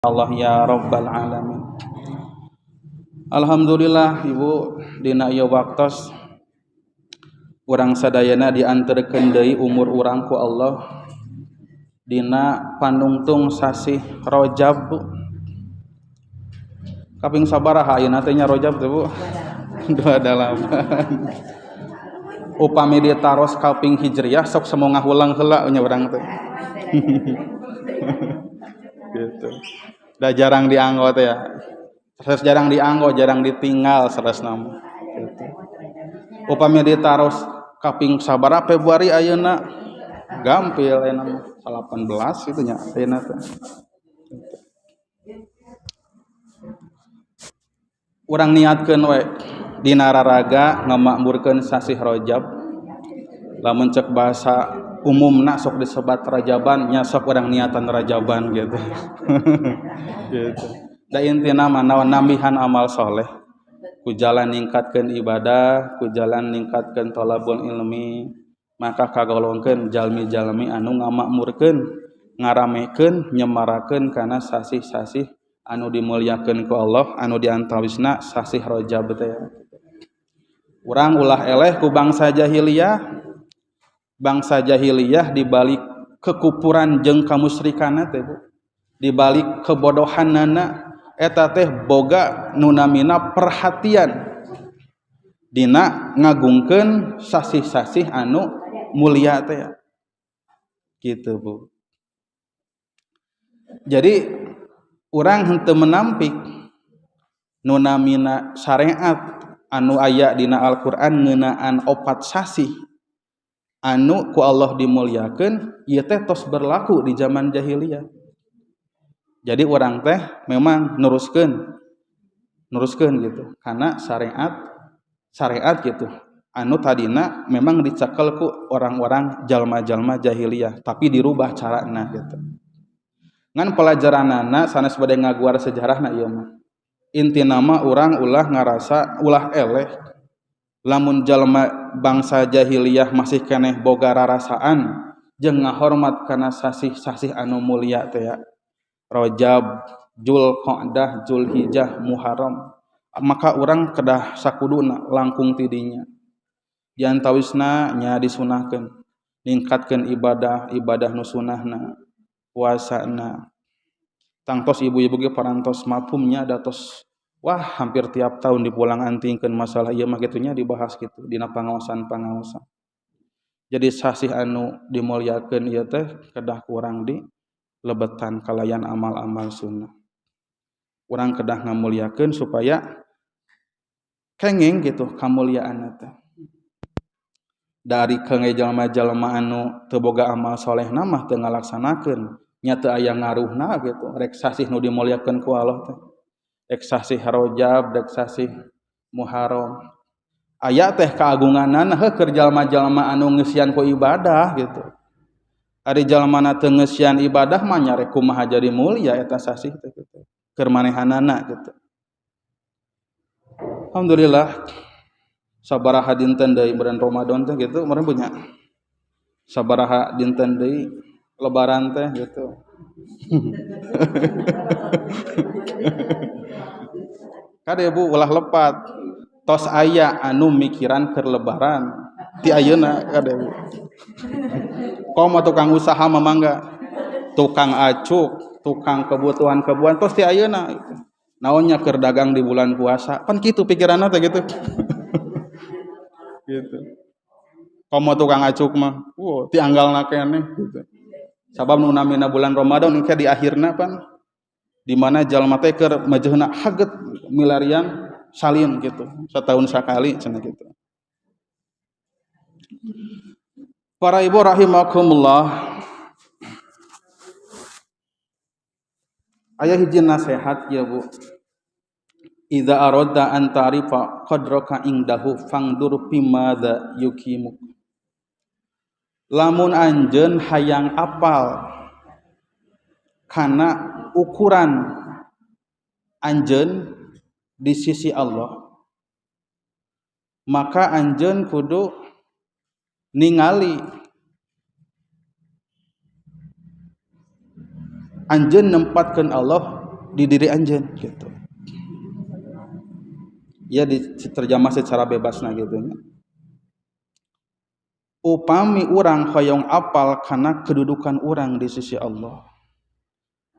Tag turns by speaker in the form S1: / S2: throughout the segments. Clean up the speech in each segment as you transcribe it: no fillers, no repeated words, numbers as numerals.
S1: Allah ya Rabbal Alamin. Alhamdulillah Ibu dina ieu waktos urang sadayana dianterkeun deui umur urang ku Allah dina panungtung sasih Rajab. Kaping sabaraha ayeuna teh nya Rajab teh Bu? 28. Upami ditaros kaping Hijriah sok semua ngahulang heula nya urang teh. Gitu. Da jarang dianggo teh ya. Terus jarang dianggo, jarang ditinggal saresna mah. Gitu. Upami ditaros kaping sabaraha Februari ayeuna gampil ayeuna mah 18 kitu nya ayeuna teh. Gitu. Urang niatkeun we dina raraga ngamakmurkeun sasih Rajab. Lamun cek bahasa umumna sok disebat rajaban nya sok urang niatan rajaban gitu. Gitu. Da intina mah naon nambihan amal soleh. Ku jalan ningkatkeun ibadah, ku jalan ningkatkeun thalabul ilmi, maka kagolongkeun jalmi-jalmi anu ngamakmurkeun, ngaramekeun, nyemarakeun kana sasih-sasih anu dimuliakeun ku Allah, anu diantawisna sasih Rajab teh. Urang ulah eleh ku bangsa jahiliyah. Bangsa jahiliyah dibalik kekufuran jeung kamusrikanna teh Bu. Dibalik kebodohanana eta teh boga nu namina perhatian dina ngagungkeun sasih-sasih anu mulia teh. Gitu Bu. Jadi urang henteu menampik nu namina syariat anu aya dina Al-Qur'an ngeunaan opat sasih anu ku Allah dimuliakeun ieu teh tos berlaku di zaman jahiliyah. Jadi urang teh memang neruskeun gitu karena syariat gitu anu tadina memang dicekel ku orang-orang jalma-jalma jahiliyah tapi dirubah carana gitu. Ngan pelajaranana sanes bade ngaguar sejarahna ieu mah. Intina mah urang ulah ngarasa ulah eleh lamun jalma bangsa jahiliyah masih keneh boga rarasaan jeung ngahormat kana sasih-sasih anu mulia teh ya. Rajab, Julqa'dah, Julhijjah, Muharram. Maka urang kedah sakuduna langkung tidinya. Diantawisna nya disunahkeun, ningkatkeun ibadah, ibadah nu sunahna, puasana. Tangtos ibu-ibu ge parantos mafhumnya datos wah hampir tiap tahun dipulang antingkeun masalah ieu mah kitunya dibahas kitu dina pangaosan-pangaosan. Jadi sasih anu dimuliakeun ieu teh kedah kurang di lebetan kalayan amal-amal sunnah. Urang kedah ngamuliakeun supaya kenging gitu kamuliaanna teh. Dari kenge jalma-jalma anu teu boga amal solehna mah teu ngalaksanakeun nya teu aya ngaruhna gitu. Rek sasih nu dimuliakeun ku Allah teh. Rek sasih Rajab, rek sasih Muharram. Aya teh keagunganana heuh keur jalma-jalma anu ngeusian ku ibadah gitu. Ari jalmana teu ngeusian ibadah mah nya rek kumaha jadi mulia eta sasih teh gitu. Keur manehanana gitu. Alhamdulillah sabaraha dinten deui bulan Ramadan teh gitu meureun punya. Sabaraha dinten deui lebaran teh gitu. Kade Bu ulah lepat. Tos aya anu mikiran keur lebaran ti ayeuna kade Bu. Komo tukang usaha mah mangga, tukang acuk, tukang kebutuhan-kebutuhan tos ti ayeuna gitu. Naonnya keur dagang di bulan puasa, pan kitu pikiranna teh gitu. Gitu. Komo tukang acuk mah, wow, tianggalna keneh gitu. Sabab nu namina bulan Ramadan engke di akhirna pan di mana jalma teh keur majeuhna haget milarian salin gitu, setahun sakali cenah gitu. Para ibu rahimakumullah. Aya hiji nasihat ya Bu. Idza aradta an ta'rifa qadraka indahu fangdur bimadza yuqimuk. Lamun anjeun hayang apal kana ukuran anjeun di sisi Allah, maka anjeun kudu ningali anjeun nempatkeun Allah di diri anjeun gitu. Ya diterjemah secara bebasna gitu nya. Upami urang hoyong apal kana kedudukan urang di sisi Allah,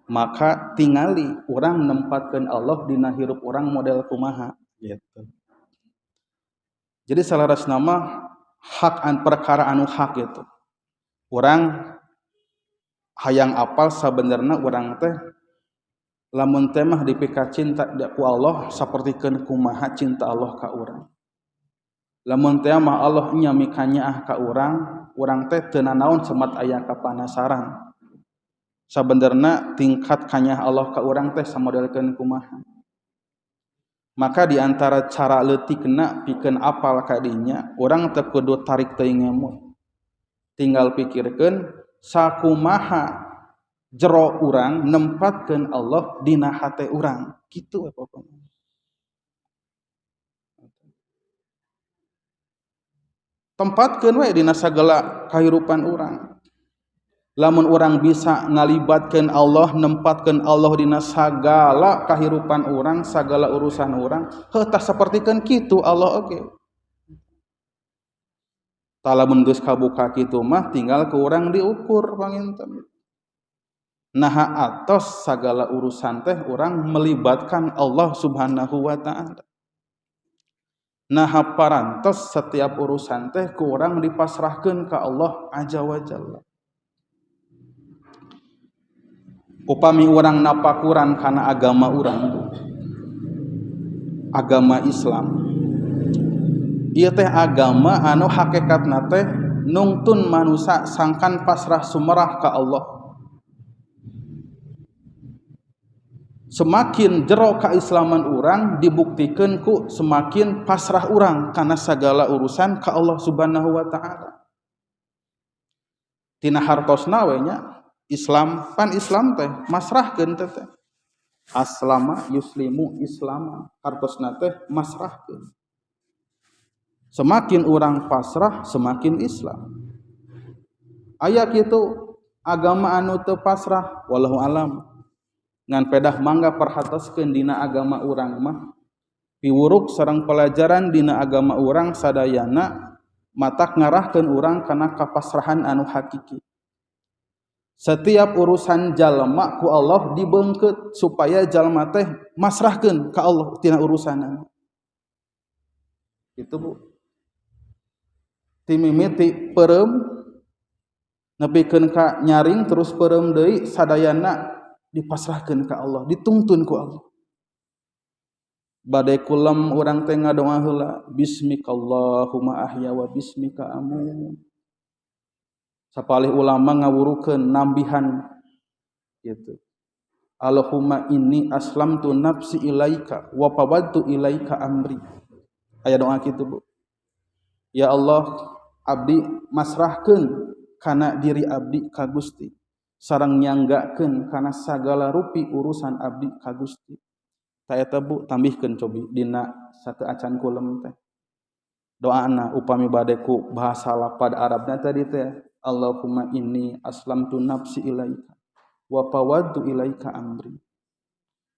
S1: maka tingali urang nempatkeun Allah dina hirup urang model kumaha gitu. Jadi salarasna mah hak an perkara anu hak gitu. Urang hayang apal sabenerna urang teh lamun teh mah dipika cinta ku Allah sapertikeun kumaha cinta Allah ka urang. Lamun teh mah Allah nya mikanyaah ka urang, urang teh teu nanaon semat aya kapanasaran. Sabenerna tingkat kanyah Allah ka urang teh samodelkeun kumaha. Maka di antara cara leutikna pikeun apal ka dinya, urang teu kudu tarik teuing ngemut. Tinggal pikirkeun sakumaha jero urang nempatkeun Allah dina hate urang. Kitu we pokona. Tempatkeun we dina sagala kahirupan urang. Lamun urang bisa ngalibatkeun Allah, nempatkeun Allah dina sagala kahirupan urang, sagala urusan urang, heuh tah sapertikeun kitu Allah oge. Tah lamun geus kabuka kitu mah tinggal ku urang diukur panginten. Naha atos sagala urusan teh urang melibatkan Allah Subhanahu wa ta'ala. Naha parantos setiap urusan teh ku urang dipasrahkeun ka Allah Azza wa Jalla. Upami urang napakuran kana agama urang, agama Islam, ieu teh agama anu hakikatna teh nungtun manusa sangkan pasrah sumerah ka Allah. Semakin jero keislaman urang dibuktikeun ku semakin pasrah urang kana sagala urusan ka Allah Subhanahu wa ta'ala. Tina hartosna we nya Islam pan Islam teh masrahkeun teh teh. Aslama yuslimu islama hartosna teh masrahkeun. Semakin urang pasrah semakin Islam. Aya kitu agama anu teu pasrah wallahu alam. Ngan pedah mangga perhatoskeun dina agama urang mah piwuruk sareng pelajaran dina agama urang sadayana matak ngarahkeun urang kana kapasrahan anu hakiki. Setiap urusan jalma ku Allah dibeungkeut supaya jalma teh masrahkeun ka Allah tina urusanana. Kitu Bu. Ti mimiti peureum nepikeun ka nyaring terus peureum deui sadayana dipasrahkeun ka Allah, dituntun ku Allah. Bade kulem urang teh ngadoa heula, bismikallahumma ahya wa bismika amut. Sapalih ulama ngawurukeun nambihan gitu. Allahumma inni aslamtu nafsi ilaika wa fawwadtu ilaika amri. Aya doa kitu Bu. Ya Allah, abdi masrahkeun kana diri abdi ka Gusti. Sareng nyanggakeun kana sagala rupi urusan abdi ka Gusti. Ta eta Bu tambihkeun cobi dina satu acan kulem teh. Doana upami bade ku bahasa lapad Arabna tadi teh, Allahumma inni aslamtu nafsi ilaika wa fawwadtu ilaika amri.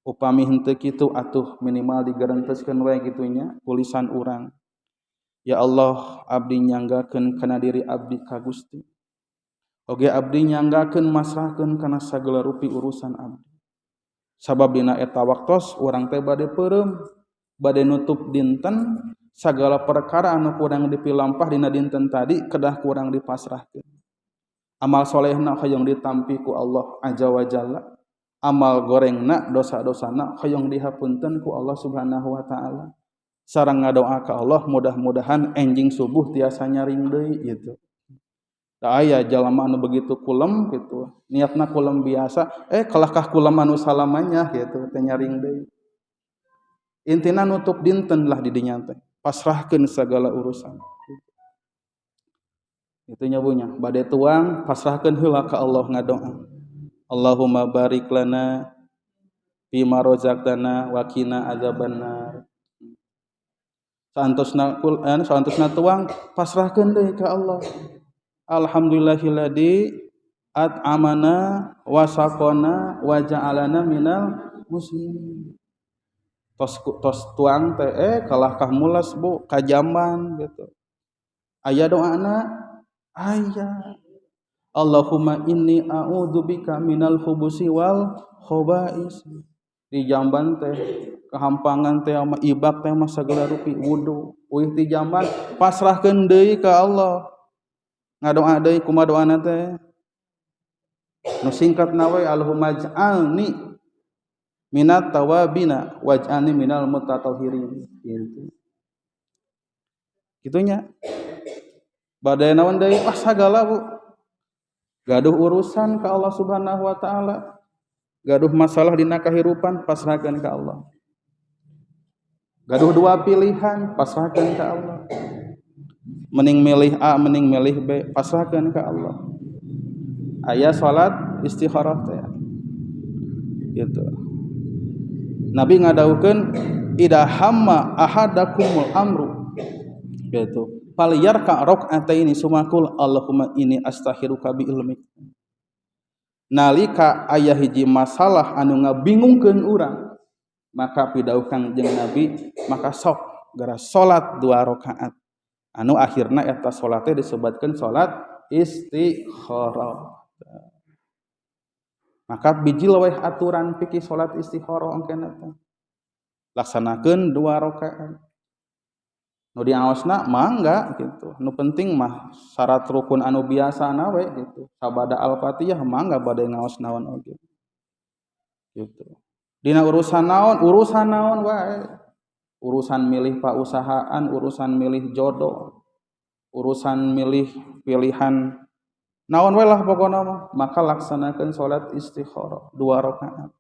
S1: Upami henteu kitu atuh minimal digerenteskeun we kitu nya tulisan urang. Ya Allah, abdi nyanggakeun kana diri abdi ka Gusti. Oge abdi nyanggakeun masrahkeun kana sagala rupi urusan abdi. Sabab dina eta waktos urang teh bade peureum, bade nutup dinten, sagala perkara anu kurang dipilampah dina dinten tadi kedah kurang dipasrahkeun. Amal solehna hoyong ditampi ku Allah Azza wa Jalla, amal gorengna dosa-dosana hoyong dihapunten ku Allah Subhanahu wa ta'ala. Sareng ngadoa ka Allah mudah-mudahan enjing subuh tiasa nyaring deui gitu. Aya jalma anu begitu kulem gitu, niatna kulem biasa, kalahkah kulem anu salamanya gitu, teh nyaring deui. Intina nutup dinten lah di dinya teh, pasrahkeun segala urusan. Itu nyabunya, bade tuang pasrahkeun heula ka Allah ngadoa. Allahumma barik lana fima razaqtana wa qina adzabannar. Saantosna saantosna tuang pasrahkeun deui ka Allah. Alhamdulillahilladzi at'amana wa saqana wa ja'alana minal muslimin. Tos tos tuang teh kalah kah mulas bu ka jamban gitu. Aya doana aya. Allahumma inni a'udzubika minal khubusi wal khobais. Di jamban teh kehampangan teh sama ibak teh mah sagala rupi wudu. Uih di jamban pasrahkeun deui ka Allah. Ngadoa deui kumaha doana teh? Nu singkatna we Allahumma ij'alni minat tawabina waj'alni minal mutatahhirin gitu. Kitunya. Bade naon deui? Ah sagala Bu. Gaduh urusan ka Allah Subhanahu wa taala. Gaduh masalah dina kahirupan pasrahkeun ka Allah. Gaduh dua pilihan pasrahkeun ka Allah. Mending milih A, mending milih B, pasrahkeun ka Allah. Aya salat istikharah teh. Gitu. Nabi ngadawuhkeun idza hamma ahadakumul amru. Gitu. Falyarka rakaataini sumakul Allahumma inni astakhiruka bi ilmik. Nalika aya hiji masalah anu ngabingungkeun urang, maka pidauh Kangjeng Nabi maka sok gara salat 2 rakaat. Anu akhirna eta salat teh disebutkeun salat istikharah. Maka bijil weh aturan fikih salat istikharah engkena teh. Laksanakeun 2 rakaat. Nu diaosna mangga gitu. Nu penting mah syarat rukun anu biasana we gitu. Sabada Al-Fatihah mangga bade ngaos naon oge. Gitu. Dina urusan naon wae. Urusan milih pausahaan, urusan milih jodoh, urusan milih pilihan naon we lah pokona mah, maka laksanakeun salat istikharah 2 rakaat.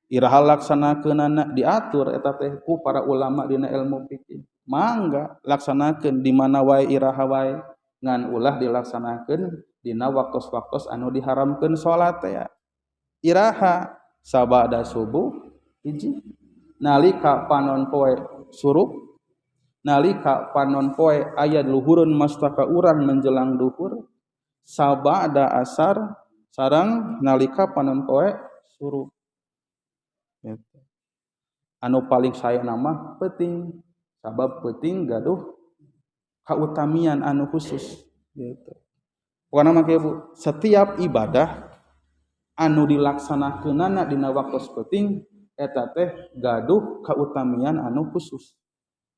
S1: Iraha laksanakeunana diatur eta teh ku para ulama dina ilmu fikih. Mangga laksanakeun di mana wae iraha wae ngan ulah dilaksanakeun dina waktos-waktos anu diharamkeun salat teh. Iraha sabada subuh hiji, nalika panon poe surup, nalika panon poe aya luhureun mastaka urang menjelang duhur, sabada asar sareng nalika panon poe surup. Gitu. Anu paling saya nama peuting, sabab peuting gaduh kautamian anu khusus gitu. Pokona mah kieu Bu, setiap ibadah anu dilaksanakeunana dina waktu peuting eta teh gaduh kautamian anu khusus.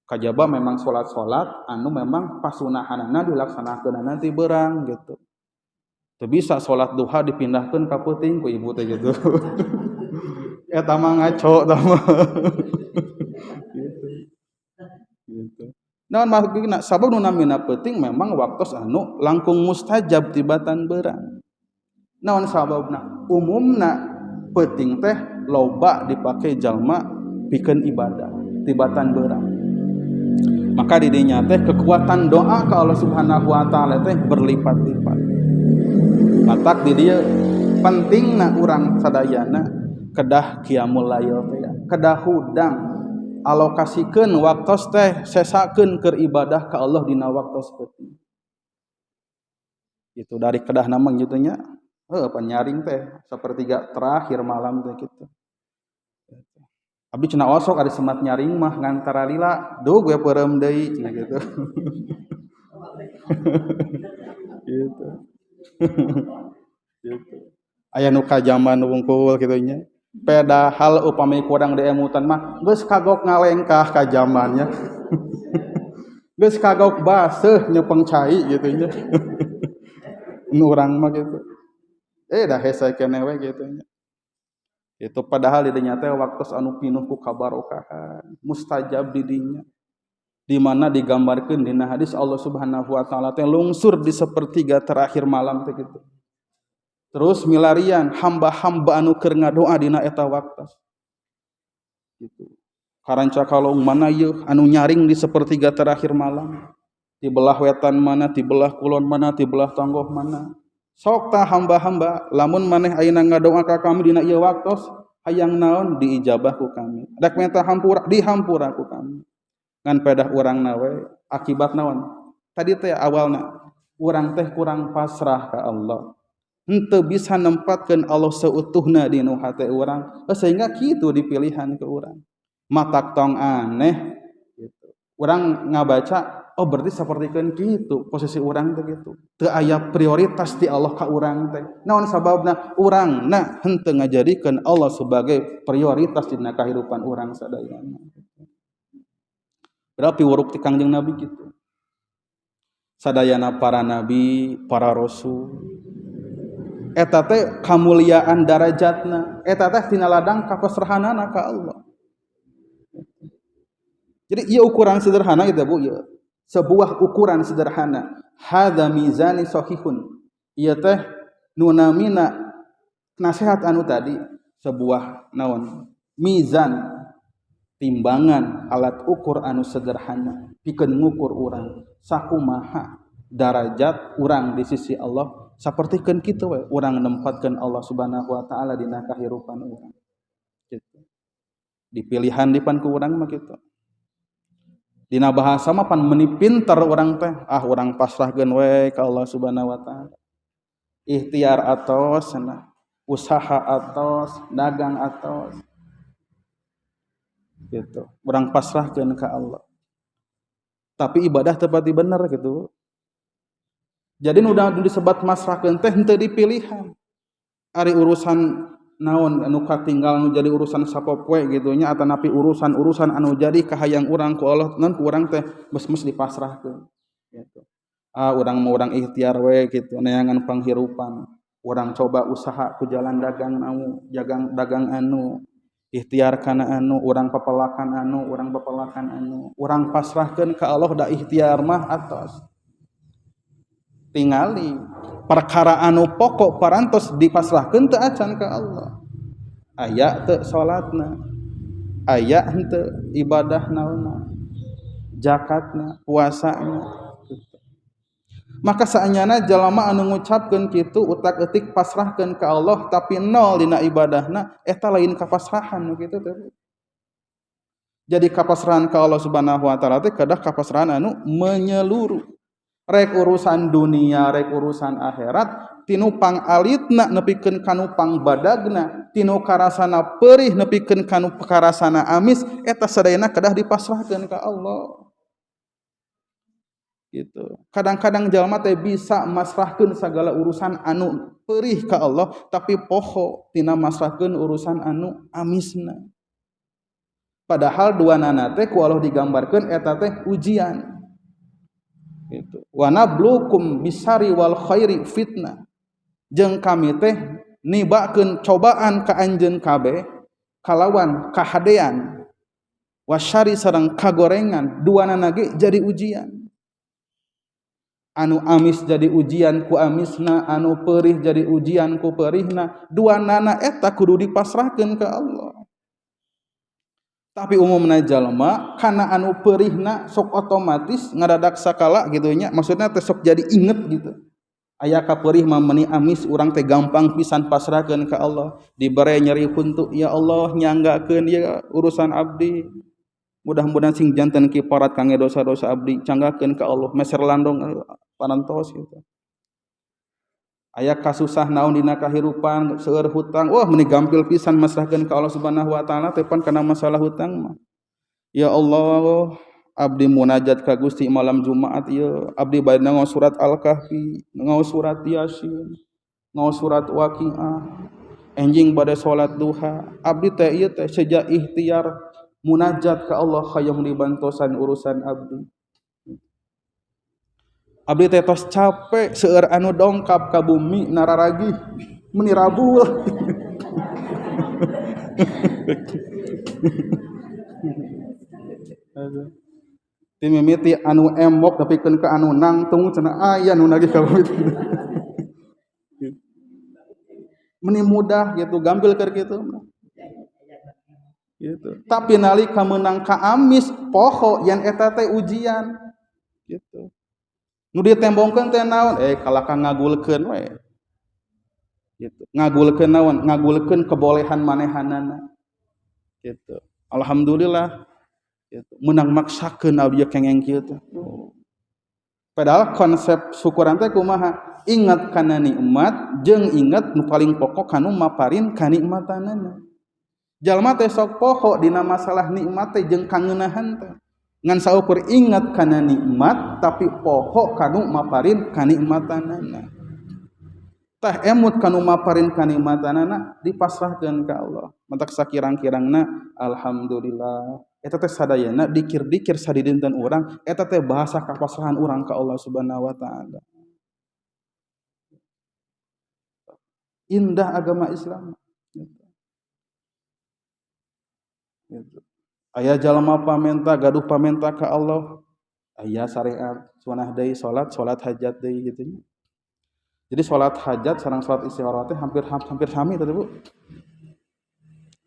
S1: Kajaba memang salat-salat anu memang pasunahanana dilaksanakeunana ti beurang gitu. Teu bisa salat duha dipindahkeun ka peuting ku ibu teh gitu. Eta mah ngaco tah mah. Gitu. Gitu. Naon maksudna sabab nu namina peuting memang waktos anu langkung mustajab tibatan beurang. Naon sababna? Umumna peuting teh loba dipake jalma pikeun ibadah tibatan beurang. Maka di dinya teh kekuatan doa ka Allah Subhanahu wa taala teh berlipat-lipat. Matak di dieu pentingna urang sadayana kedah qiyamul lail teh, kedah hudang alokasikeun waktos teh sesakeun keur ibadah ka Allah dina waktos peuting. Itu dari kedah namang gitu nya. Penyaring teh sepertiga terakhir malam teh gitu. Abdi cenah osok ada semat nyaring mah ngantara lila, duh gue peureum deui cenah gitu. Gitu. Gitu. Aya nu kajaman wungkul kitu nya. Padahal upami kurang diemutan mah geus kagok ngalengkah ka jamannya. Geus kagok baseuh nyepeng cai gitu nya. Nu urang mah gitu. Dah hese keneh we gitu nya. Itu padahal di dinya teh waktos anu pinuh ku kabarokahan, mustajab di dinya. Di mana digambarkeun dina hadis Allah Subhanahu wa taala teh lungsur di sepertiga terakhir malam teh gitu. Terus milarian hamba-hamba anu keur ngadoa dina eta waktos. Gitu. Karanca kalong mana yeuh anu nyaring di sepertiga terakhir malam. Di belah wetan mana, di belah kulon mana, di belah tanggoh mana. Sok tah hamba-hamba lamun maneh ayeuna ngadoa ka kami dina ieu waktos hayang naon diijabah ku kami. Rek minta hampura dihampura ku kami. Ngan pedah urang na we akibat naon? Tadi teh awalna urang teh kurang pasrah ka Allah. Henteu bisa nempatkeun Allah seutuhna di nu hate urang, sehingga kitu dipilihan ke urang. Matak tong aneh gitu. Urang ngabaca, oh berarti sapertikeun kitu posisi urang teh kitu. Teu aya prioritas ti Allah ka urang teh. Naon sababna? Urangna henteu ngajadikeun Allah sebagai prioritas dina kahirupan urang sadayana. Berarti wuruk ti Kangjeng Nabi kitu. Sadayana para nabi, para rasul eta teh kamuliaan darajatna, eta teh tina ladang kapasrahanana ka Allah. Jadi ieu ukuran sederhana itu Bu, ieu. Sebuah ukuran sederhana. Hadza mizani sahihun. Ieu teh nu namina nasihat anu tadi sebuah naon? Mizan, timbangan alat ukur anu sederhana pikeun ngukur urang sakumaha darajat urang di sisi Allah. Sapertikeun kitu we urang nempatkeun Allah Subhanahu wa taala dina kahirupan urang. Gitu. Dipilihan dipan ku urang mah kitu. Dina bahasa mah pan meuni pinter urang teh, ah urang pasrahkeun we ka Allah Subhanahu wa taala. Ikhtiar atos cenah, usaha atos, dagang atos. Gitu. Urang pasrahkeun ka Allah. Tapi ibadah teu pati bener gitu. Jadi nu disebat masrahkeun teh henteu dipilihan. Ari urusan naon anu katinggal nu jadi urusan sapopoe gitu nya, atanapi urusan-urusan anu jadi kahayang urang ku Allah naon ku urang teh geus dipasrahkeun gitu. Ah urang mah urang ikhtiar we gitu neangan panghirupan. Urang coba usaha ku jalan dagang anu, jagang dagang anu, ikhtiar kana anu, urang papelakan anu, urang papelakan anu, urang pasrahkeun ka Allah da ikhtiar mah atos. Tingali perkara anu pokok parantos dipasrahkeun teu acan ka Allah. Aya teu salatna, aya henteu ibadah naonna, zakatna, puasana gitu. Maka saenyana jalma anu ngucapkeun kitu utak-eutik pasrahkeun ka Allah tapi nol dina ibadahna, eta lain kapasrahan nu kitu teh. Jadi kapasrahan ka Allah Subhanahu wa taala teh kedah kapasrahan anu menyeluruh. Rek urusan dunia, rek urusan akhirat, tinu pangalitna nepikeun kanu pangbadagna, tinu karasana perih nepikeun kanu karasana amis, eta sadayana kedah dipasrahkeun ka Allah. Gitu. Kadang-kadang jalma teh bisa masrahkeun sagala urusan anu perih ka Allah, tapi poho tina masrahkeun urusan anu amisna. Padahal dua nana teh ku Allah digambarkeun eta teh ujian. Gitu. Wa nablukum bisari wal khairi fitnah. Jeung kami teh nibakeun cobaan ka anjeun kabeh kalawan kahadean wasyari sareng kagorengan, duanana ge jadi ujian. Anu amis jadi ujian ku amisna, anu perih jadi ujian ku perihna, duanana eta kudu dipasrahkeun ka Allah. Tapi umumna jalma kana anu perihna sok otomatis ngadadak sakala gitu nya, maksudna teh sok jadi inget gitu. Aya kaperih mah meuni amis urang teh gampang pisan pasrahkeun ka Allah, dibere nyeri huntu, ya Allah nyanggakeun ya urusan abdi. Mudah-mudahan sing janten kiparat kangge dosa-dosa abdi, canggakeun ka Allah, meser landong parantos gitu. Aya kasusah naon dina kahirupan, seueur hutang, wah meuni gampil pisan masrahkeun ka Allah Subhanahu wa taala teh pan kana masalah hutang mah. Ya Allah, abdi munajat ka Gusti malam Jumat ieu, abdi bade ngaos surat Al-Kahfi, ngaos surat Yasin, ngaos surat Waqiah, enjing bade salat duha. Abdi teh ieu teh sejak ikhtiar munajat ka Allah hayang dibantosan urusan abdi. Abdi teh tos capek seueur anu dongkap ka bumi nararagih meuni rabul. Ti mimiti anu embok nepikeun ka anu nangtung cenah aya nu nagih ka bumi. Meni mudah gitu gampil keur kitu mah. Gitu. Tapi nalika meunang ka amis poho yen eta teh ujian gitu. Nu ditembongkeun teh naon? Kalaka ngagulkeun we. Gitu. Ngagulkeun naon? Ngagulkeun kebolehan manehanana. Gitu. Alhamdulillah gitu. Menang maksakeun abdi kengeng kieu teh. Padahal konsep syukuran teh kumaha? Ingat kana nikmat jeung ingat nu paling pokok kanu maparin kanikmatanana. Jalma teh sok poho dina masalah nikmat teh jeung kangeunahan teh. Ngan saukur ingat kana nikmat tapi poho kanu maparin kanikmatanana. Tah emut kanu maparin kanikmatanana dipasrahkeun ka Allah. Matak sakirang-kirangna alhamdulillah. Eta teh sadayana dikir-dikir sadidinten urang, eta teh bahasa kapasrahan urang ka Allah Subhanahu wa taala. Indah agama Islam. Gitu. Aya jalma pamenta gaduh pamenta ka Allah, aya syariat sunah deui salat, salat hajat deui kitu nya. Jadi salat hajat sareng salat istikharah teh hampir sami teh Bu.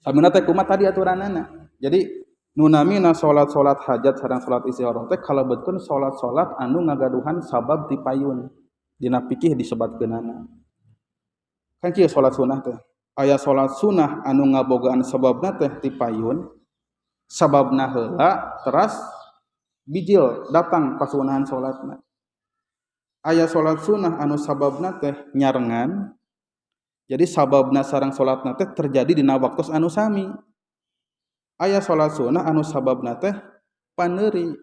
S1: Samina teh kumaha tadi aturanana. Jadi nu namina salat-salat hajat sareng salat istikharah teh kalebetkeun salat-salat anu ngagaduhan sabab ti payun. Dina fikih disebatkeunana. Kan kieu salat sunah teh. Aya salat sunah anu ngabogaan sababna teh ti payun. Sababna heula teras bijil datang pasunahan salatna. Aya salat sunah anu sababna teh nyarengan. Jadi sababna sareng salatna teh terjadi dina waktu anu sami. Aya salat sunah anu sababna teh paneuri.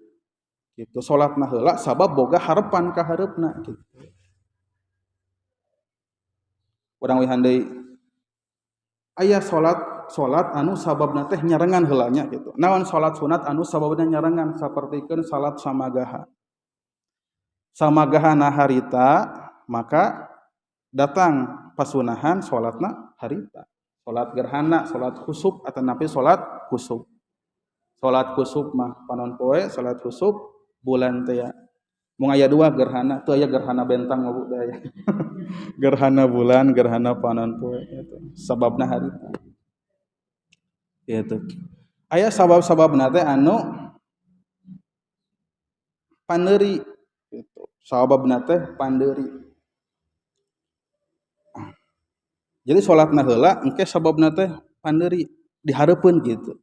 S1: Gitu salatna heula sabab boga harepan ka hareupna gitu. Urang wihan deui aya salat anu sababna teh nyarengan heulanya gitu. Naon salat sunat anu sababna nyarengan sapertikeun salat samagaha. Samagahana harita maka datang pasunahan salatna harita. Salat gerhana, salat khusuf atau napi salat khusuf. Salat khusuf mah panon poe, salat khusuf bulan teh ya. Mung aya dua gerhana, teu aya gerhana bentang mah Bu teh aya. Gerhana bulan, gerhana panon poe gitu. Sababna harita. Gitu. Aya sabab-sababna teh anu paneuri gitu. Sababna teh pandeuri. Jadi salatna heula engke sababna teh pandeuri dihareupeun gitu.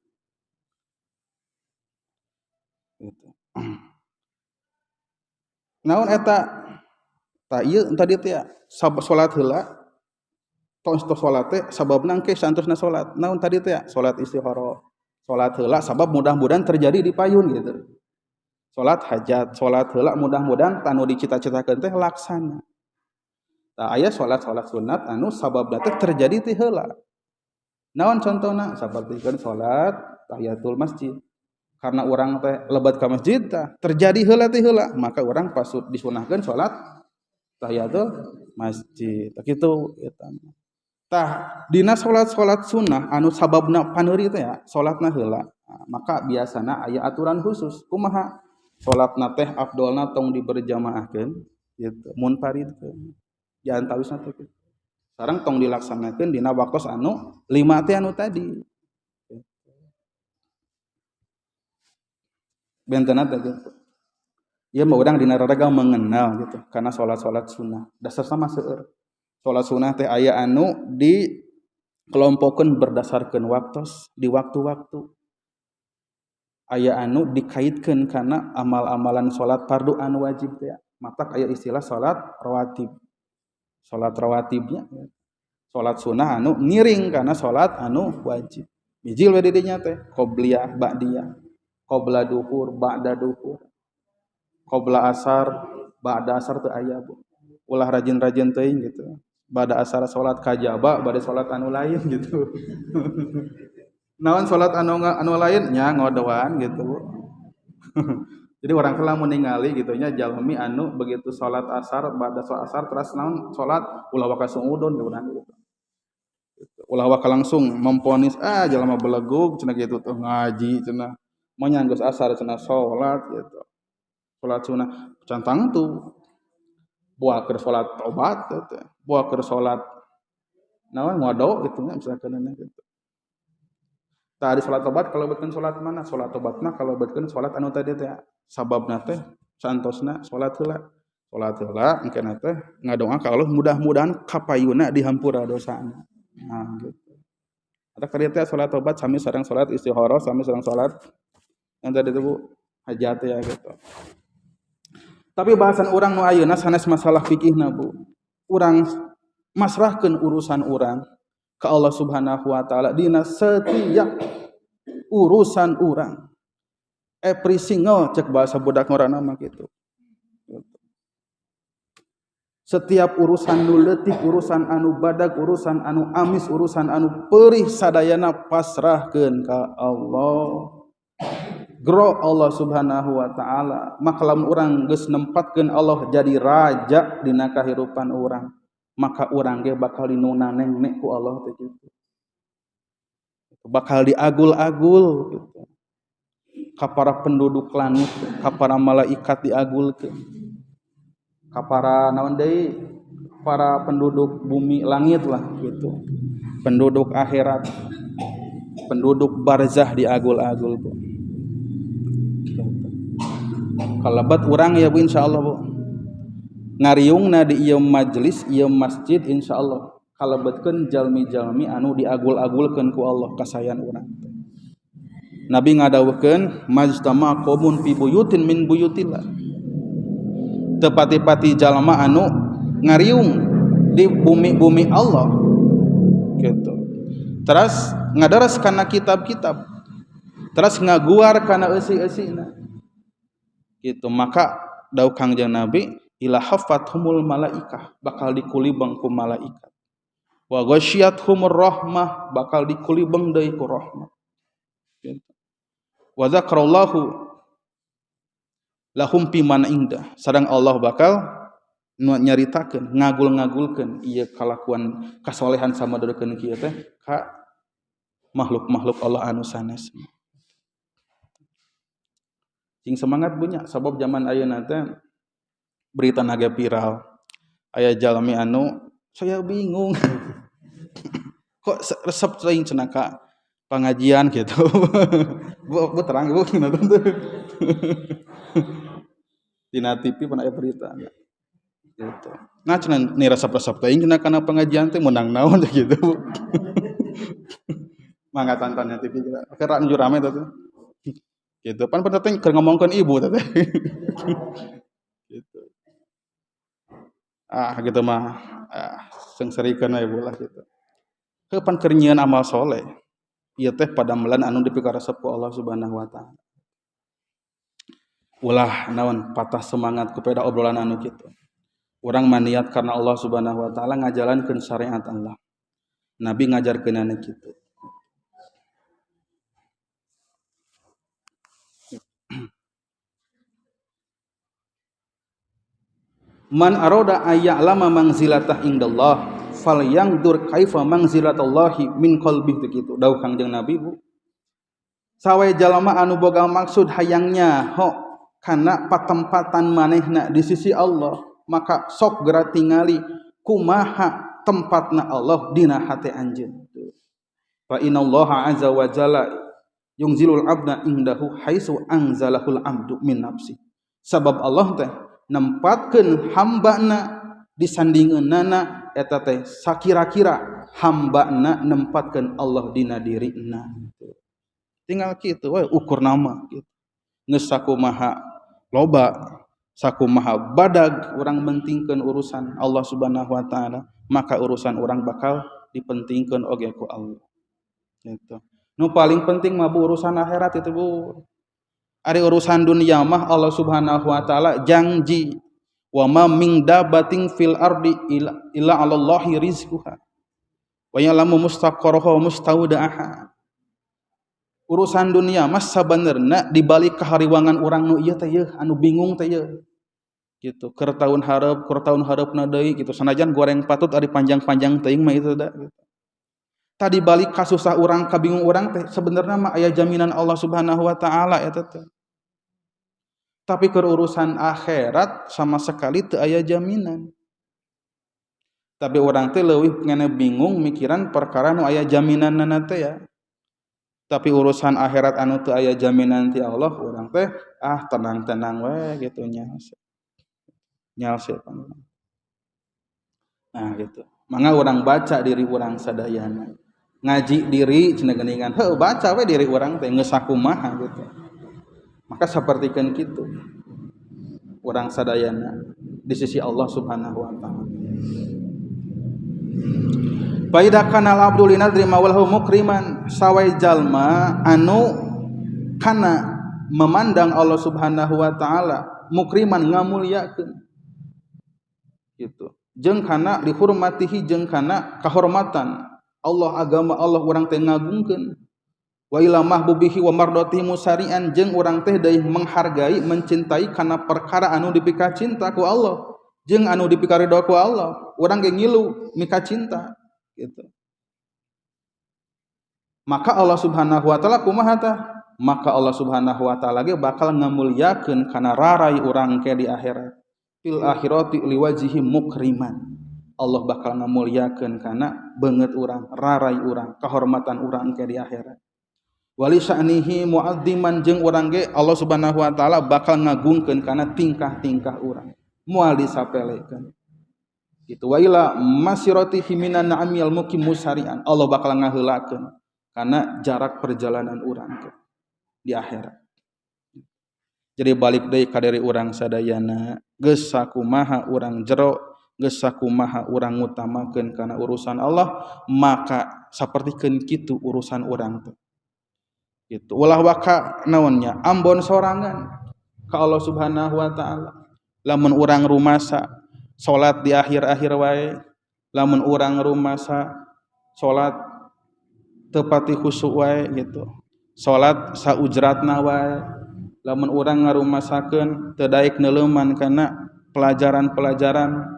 S1: Gitu. Naon eta? Tah ieu tadi teh salat heula tos salat teh sababna engke saantosna salat. Naon tadi teh salat istikharah. Salat heula sabab mudah-mudahan terjadi di payun gitu. Salat hajat, salat heula mudah-mudahan tanu dicita-citakeun teh laksana. Tah aya salat-salat sunat anu sababna teh terjadi ti heula. Naon contona? Sapertikeun salat tahiyatul masjid. Karena urang teh lebat ka masjid tah terjadi heula ti heula, maka urang pasut disunahkeun salat tahiyatul masjid. Tah kitu eta. Tah dina salat-salat sunnah anu sababna paneuri teh ya, salatna heula. Maka biasana aya aturan khusus. Kumaha? Salatna teh afdolna tong diberjamaahkeun gitu, munfaridkeun. Diantawisna teh kitu. Sareng tong dilaksanakeun dina waktos anu lima teh anu tadi. Bentena teh gitu. Ieu mah urang dina raraga mengenal gitu karena salat-salat sunnah. Dasar sama seueur. Salat sunnah teh aya anu dikelompokeun berdasarkeun waktos di waktu-waktu. Aya anu dikaitkeun kana amal-amalan salat fardu anu wajib teh. Matak aya istilah salat rawatib. Salat rawatibnya salat sunnah anu ngiring kana salat anu wajib. Bijil we di dinya teh qobliyah ba'diyah. Qabla duhur ba'da duhur. Qabla asar ba'da asar teu aya Bu. Ulah rajin-rajin teuing gitu. Ba'da asar salat kajaba bade salat anu lain gitu. Naon salat anu lain nya ngodoan gitu Bu. Jadi orang teh lamun ningali gitu nya jalmi anu begitu salat asar ba'da salat asar teras naon salat ulah waka suudon urang gitu. Ulah waka langsung memponis ah jalma belegug cenah gitu tuh ngaji cenah mau nyanggeus asar cenah salat gitu. Salat sunah cantang tuh buah keur salat tobat teh buah keur salat naon ngado gitu nya misalkan gitu. Tadi salat tobat kalau betkeun salat mana? Salat tobat mah kalau betkeun salat anu tadi teh sababna teh santosna salat heula. Salat heula engkena teh ngadoa ka Allah mudah-mudahan kapayuna dihampura dosana. Nah gitu. Atau keur teh salat tobat sami sareng salat istikharah sami sareng salat yang tadi teh Bu hajat ya gitu. Tapi bahasan urang nu ayeuna sanes masalah fikihna Bu. Urang masrahkeun urusan urang ka Allah Subhanahu wa taala dina setiap urusan urang. Every single cek bahasa budak ngorana mah kitu. Setiap urusan nu leutik, urusan anu badag, urusan anu amis, urusan anu perih sadayana pasrahkeun ka Allah. Gro Allah Subhanahu wa taala. Maka lamun urang geus nempatkeun Allah jadi raja dina kahirupan urang, maka urang ge bakal dinunaneng ku Allah teh kitu. Bakal diagul-agul gitu. Ka para penduduk langit, ka para malaikat diagulkeun. Ka para naon deui, para penduduk bumi langit lah gitu. Penduduk akhirat, penduduk barzah diagul-agul Bu. Kalabat urang ya Bu insyaallah Bu. Ngariungna di ieu majelis, ieu masjid insyaallah kalebetkeun jalmi-jalmi anu diagul-agulkeun ku Allah kasayan urang. Nabi ngadawuhkeun majtama qaumun fi buyutin min buyutillah. Tepati-pati jalma anu ngariung di bumi-bumi Allah gitu. Terus ngadaras kana kitab-kitab, terus ngaguar kana eusi-eusina gitu. Maka dawuh Kangjeng Nabi ila hafathumul malaikah, bakal dikulibeng ku malaikat. Wa ghasyiathumur rahmah, bakal dikulibeng deui ku rahmah gitu. Wa zakarallahu lahum fi man indah, sareng Allah bakal nyaritakeun, ngagul-ngagulkeun ieu kalakuan kasolehan samadorkeun kieu teh ka makhluk-makhluk Allah anu sanes. Cing semangat punya sabab zaman ayeuna teh berita naga viral aya jalmi anu saya bingung kok resep teuing cenah ka pengajian gitu. Bu, bu terang Bu nonton tuh. Dina TV pun aya berita gitu. Nah cenah ni resep-resep teuing cenah kana pengajian teh meunang naon gitu. Mangga tontonnya TV kita. Keur nuju rame teh. Gitu. Pan penting keur ngomongkeun ibu teh. Gitu. Ah gitu mah ah seungseurikeun we lah gitu. Heuh pan keur nyieun amal soleh. Ieu teh padamelan anu dipikaresep ku Allah Subhanahu wa taala. Ulah naon patah semangat ku peda obrolan anu kitu. Urang mah niat karena Allah Subhanahu wa taala ngajalankeun syariat Allah. Nabi ngajarkeunana kitu. Man aroda ayya'lama manzilatah indallah falyangdur kaifa manzilatallahi min qalbih kitu. Dawuh Kangjeng Nabi Bu. Sawe jalma anu boga maksud hayangnya ho kana patempatan manehna di sisi Allah, maka sok geura tingali kumaha tempatna Allah dina hate anjeun. Fa innallaha azza wa jalla yunzilul abda indahu haitsu anzalahul abdu min nafsi. Sabab Allah teh nempatkeun hambana disandingeunana eta teh sakira-kira hambana nempatkeun Allah dina dirina. Tinggal kitu we ukur nama gitu. Geus sakumaha loba, sakumaha badag urang mentingkeun urusan Allah Subhanahu wa taala, maka urusan urang bakal dipentingkeun oge ku Allah. Gitu. Nu paling penting mah Bu urusan akhirat itu Bu. Ari urusan dunia mah Allah Subhanahu wa taala janji wa ma min dabatin fil ardi illa 'alallahi rizquha wa ya'lamu mustaqarraha wa mustaudaha. Urusan dunia mah sabenerna dibalik kahariwangan urang nu ieu teh yeuh anu bingung teh yeuh. Gitu, keur taun hareup, keur taun hareupna deui gitu. Sanajan goreng patut ari panjang-panjang teuing mah itu da gitu. Tadi balik kasusah urang kabingung urang teh sebenarnya mah aya jaminan Allah Subhanahu wa taala eta teh. Tapi keur urusan akhirat sama sekali teu aya jaminan. Tapi urang teh leuwih ngene bingung mikiran perkara nu aya jaminanna teh ya. Tapi urusan akhirat anu teu aya jaminan ti Allah urang teh ah tenang-tenang we gitu nya. Nyalse Nah gitu. Mangga urang baca diri urang sadayana. Ngaji diri cenah geuningan. Heuh baca we diri urang teh geus sakumaha gitu. Maka sapertikeun kitu. urang sadayana di sisi Allah Subhanahu wa taala. Faida kana al-abdu linadri mawlahu mukriman sawai jalma anu kana memandang Allah Subhanahu wa taala mukriman ngamuliakeun gitu. Jeung kana dihormatihi jeung kana kahormatan Allah agama Allah urang teh ngagungkeun. Wa ila mahbubihi wa mardatihi musarian jeung urang teh deui menghargai mencintai kana perkara anu dipika cinta ku Allah jeung anu dipikaridho ku Allah urang ge ngilu mika cinta gitu. Maka Allah Subhanahu wa taala kumaha tah? Maka Allah Subhanahu wa taala ge bakal ngamuliakeun kana rarai urang ke di akhirat. Fil akhirati liwajhihi mukriman. Allah bakal ngamuliakeun kana beungeut urang, rarai urang, kahormatan urang ke di akhirat. Wali sya'nihi mu'azziman jeung urang ge Allah Subhanahu wa taala bakal ngagungkeun kana tingkah-tingkah urang. Moal disapelekeun. Gitu wa ila masiratihi minan na'amil mukim musarian. Allah bakal ngaheulakeun kana jarak perjalanan urang ke di akhirat. Jadi balik deui ka diri urang sadayana, geus sakumaha urang jero, geus sakumaha urang ngutamakeun kana urusan Allah, maka sapertikeun kitu urusan urang teh. Gitu. Ulah waka naonnya ambon sorangan ka Allah Subhanahu wa taala. Lamun urang rumasa salat di akhir-akhir wae, lamun urang rumasa salat teu pati khusyuk wae gitu. Salat saujratna wae, lamun urang ngarumasakeun teu daek neuleuman kana pelajaran-pelajaran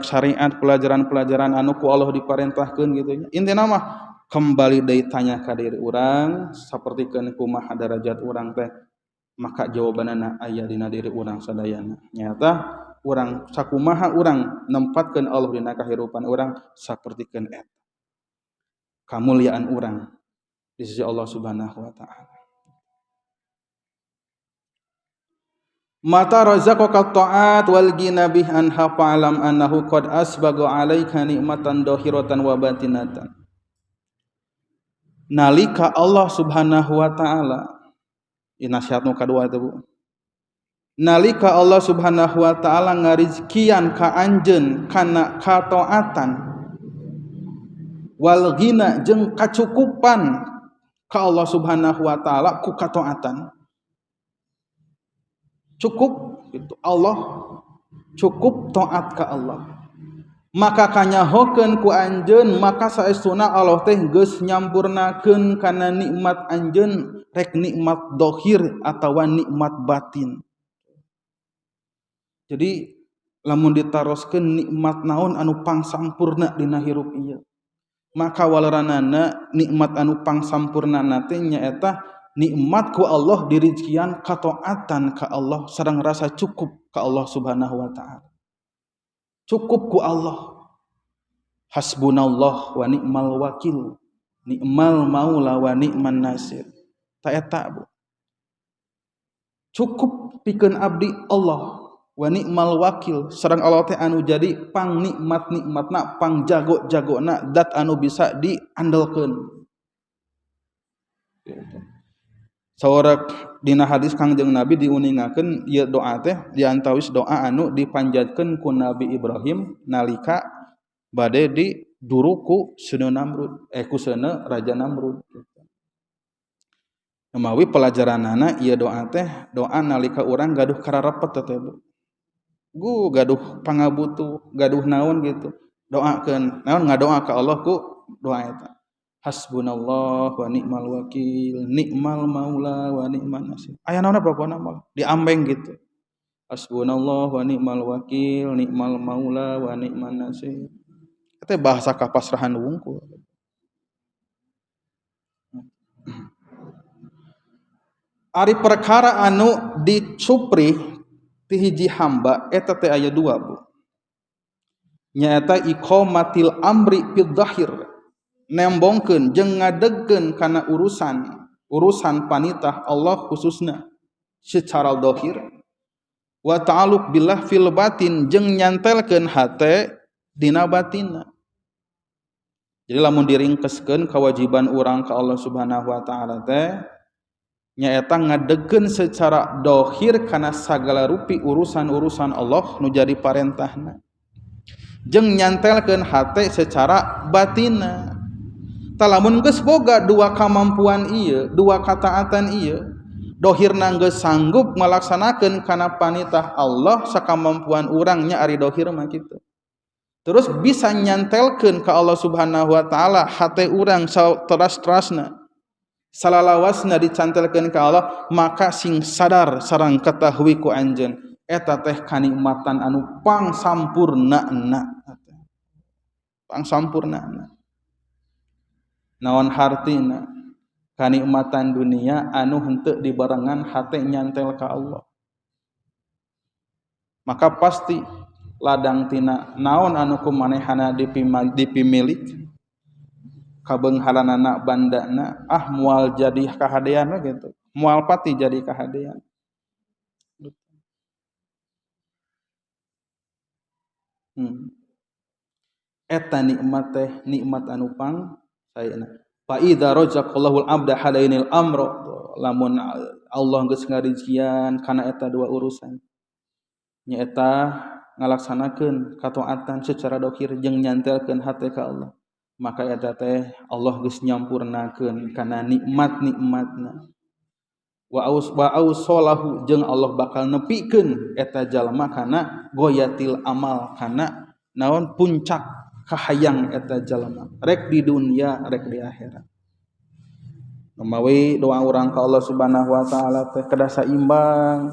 S1: syariat, pelajaran-pelajaran anu ku Allah diparentahkeun gitu nya. Intina mah kembali deui tanya ka diri urang sapertikeun kumaha darajat urang teh, maka jawabanana aya dina diri urang sadayana. Nyata urang sakumaha urang nempatkeun Allah dina kahirupan urang sapertikeun eta kamuliaan urang di sisi Allah Subhanahu wa taala. Mata razaqaka ta'at wal ghina bih anha fa'lam annahu qad asbaga 'alaika ni'matan dhahiratan wa batinatan. Nalika Allah Subhanahu wa taala, ieu nasihat nu kadua teh Bu. Nalika Allah Subhanahu wa taala ngarizkian ka anjeun kana kataatan wal ghina jeung kacukupan ka Allah Subhanahu wa taala ku kataatan. Cukup gitu Allah, cukup taat ka Allah. Maka kanyahokeun ku anjeun maka saestuna Allah teh geus nyampurnakeun kana nikmat anjeun rek nikmat dohir atawa nikmat batin. Jadi lamun ditaroskeun nikmat naon anu pangsampurna dina hirup ieu, maka waleranana nikmat anu pangsampurnana teh nyaeta nikmat ku Allah dirizkian kataatan ka Allah sareng rasa cukup ka Allah Subhanahu wa taala. Cukup ku Allah. Hasbunallah wa ni'mal wakil, ni'mal maula wa ni'man nasir. Ta eta Bu. Cukup pikeun abdi Allah wa ni'mal wakil, sareng Allah teh anu jadi pang nikmat-nikmatna, pang jago-jagona, dat anu bisa diandelkeun. Saurang dina hadis Kangjeng Nabi diuningakeun ieu doa teh diantawis doa anu dipanjatkeun ku Nabi Ibrahim nalika bade diduru ku seuneu Namrud, ku seuneu Raja Namrud. Mawi pelajaranana ieu doa teh doa nalika urang gaduh kararepet teh Bu. Gu gaduh pangabutuh, gaduh naon gitu. Doakeun, naon ngadoa ka Allah ku doa eta. Hasbunallah wa ni'mal wakil, ni'mal maula wa ni'man nasir. Aya naon pokona mah diambeng gitu. Hasbunallah wa ni'mal wakil, ni'mal maula wa ni'man nasir. Eta bahasa kapasrahan wungkul. Ari perkara anu dicupri ti hiji hamba eta teh aya dua Bu. Nyaeta iqamatil amri fid dhahir, nembongkeun jeung ngadegkeun kana urusan panitah Allah khususna secara dhahir, wa ta'alluq billah fil batin jeung nyantelkeun hate dina batinna. Jadi lamun diringkeskeun kewajiban urang ka Allah Subhanahu wa taala teh Nyaeta ngadegkeun secara dohir kana sagala rupi urusan-urusan Allah nu jadi parentahna. Jeung nyantelkeun hate secara batinna. Tah lamun geus boga dua kamampuan ieu, dua kataatan ieu, dohirna geus sanggup ngalaksanakeun kana panitah Allah sakamampuan urang nya ari dohir mah kitu. Terus bisa nyantelkeun ka Allah Subhanahu wa taala hate urang teras-terasna. Salalawasna dicantelkeun ka Allah, maka sing sadar sareng ketahui ku anjeun eta teh kanikmatan anu pangsampurnana. Pangsampurnana. Naon hartina? Kanikmatan dunia anu henteu dibarengan hate nyantel ka Allah. Maka pasti ladang tina naon anu kumanehana dipimilik kabeungharanana bandana ah moal jadi kahadean gitu, moal pati jadi kahadean. Eta nikmat teh nikmat anu pang saena. Fa idza razaqallahu al-abda halainil amra, lamun Allah geus ngarizkian kana eta dua urusan, nyaeta ngalaksanakeun kataatan secara dohir jeung nyantelkeun hate ka Allah, maka eta teh Allah geus nyampurnakeun kana nikmat-nikmatna. Wa ausolahu jeung Allah bakal nepikeun eta jalma kana goyatil amal, kana naon puncak kahayang eta jalma rek di dunia rek di akhirat. Mawi doa urang ka Allah Subhanahu wa taala teh kedah saimbang,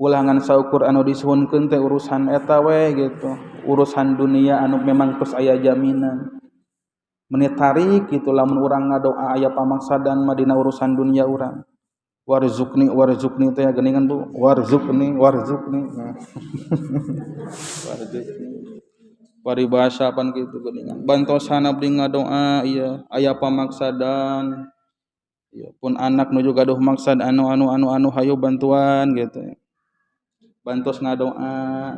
S1: ulangan saukur anu disuhunkeun teh urusan eta we gitu, urusan dunia anu memang tos aya jaminan. Meni tarik gitu lamun urang ngadoa aya pamaksadan mah dina urusan dunia urang. Warzuqni warzuqni teh geuningan Bu, warzuqni warzuqni. Nah. Warzuqni. Paribasa pan kitu geuningan. Bantosan abdi ngadoa ieu aya pamaksadan. Ieu pun anak nuju gaduh maksad anu anu anu anu hayu bantuan gitu. Bantos ngadoa.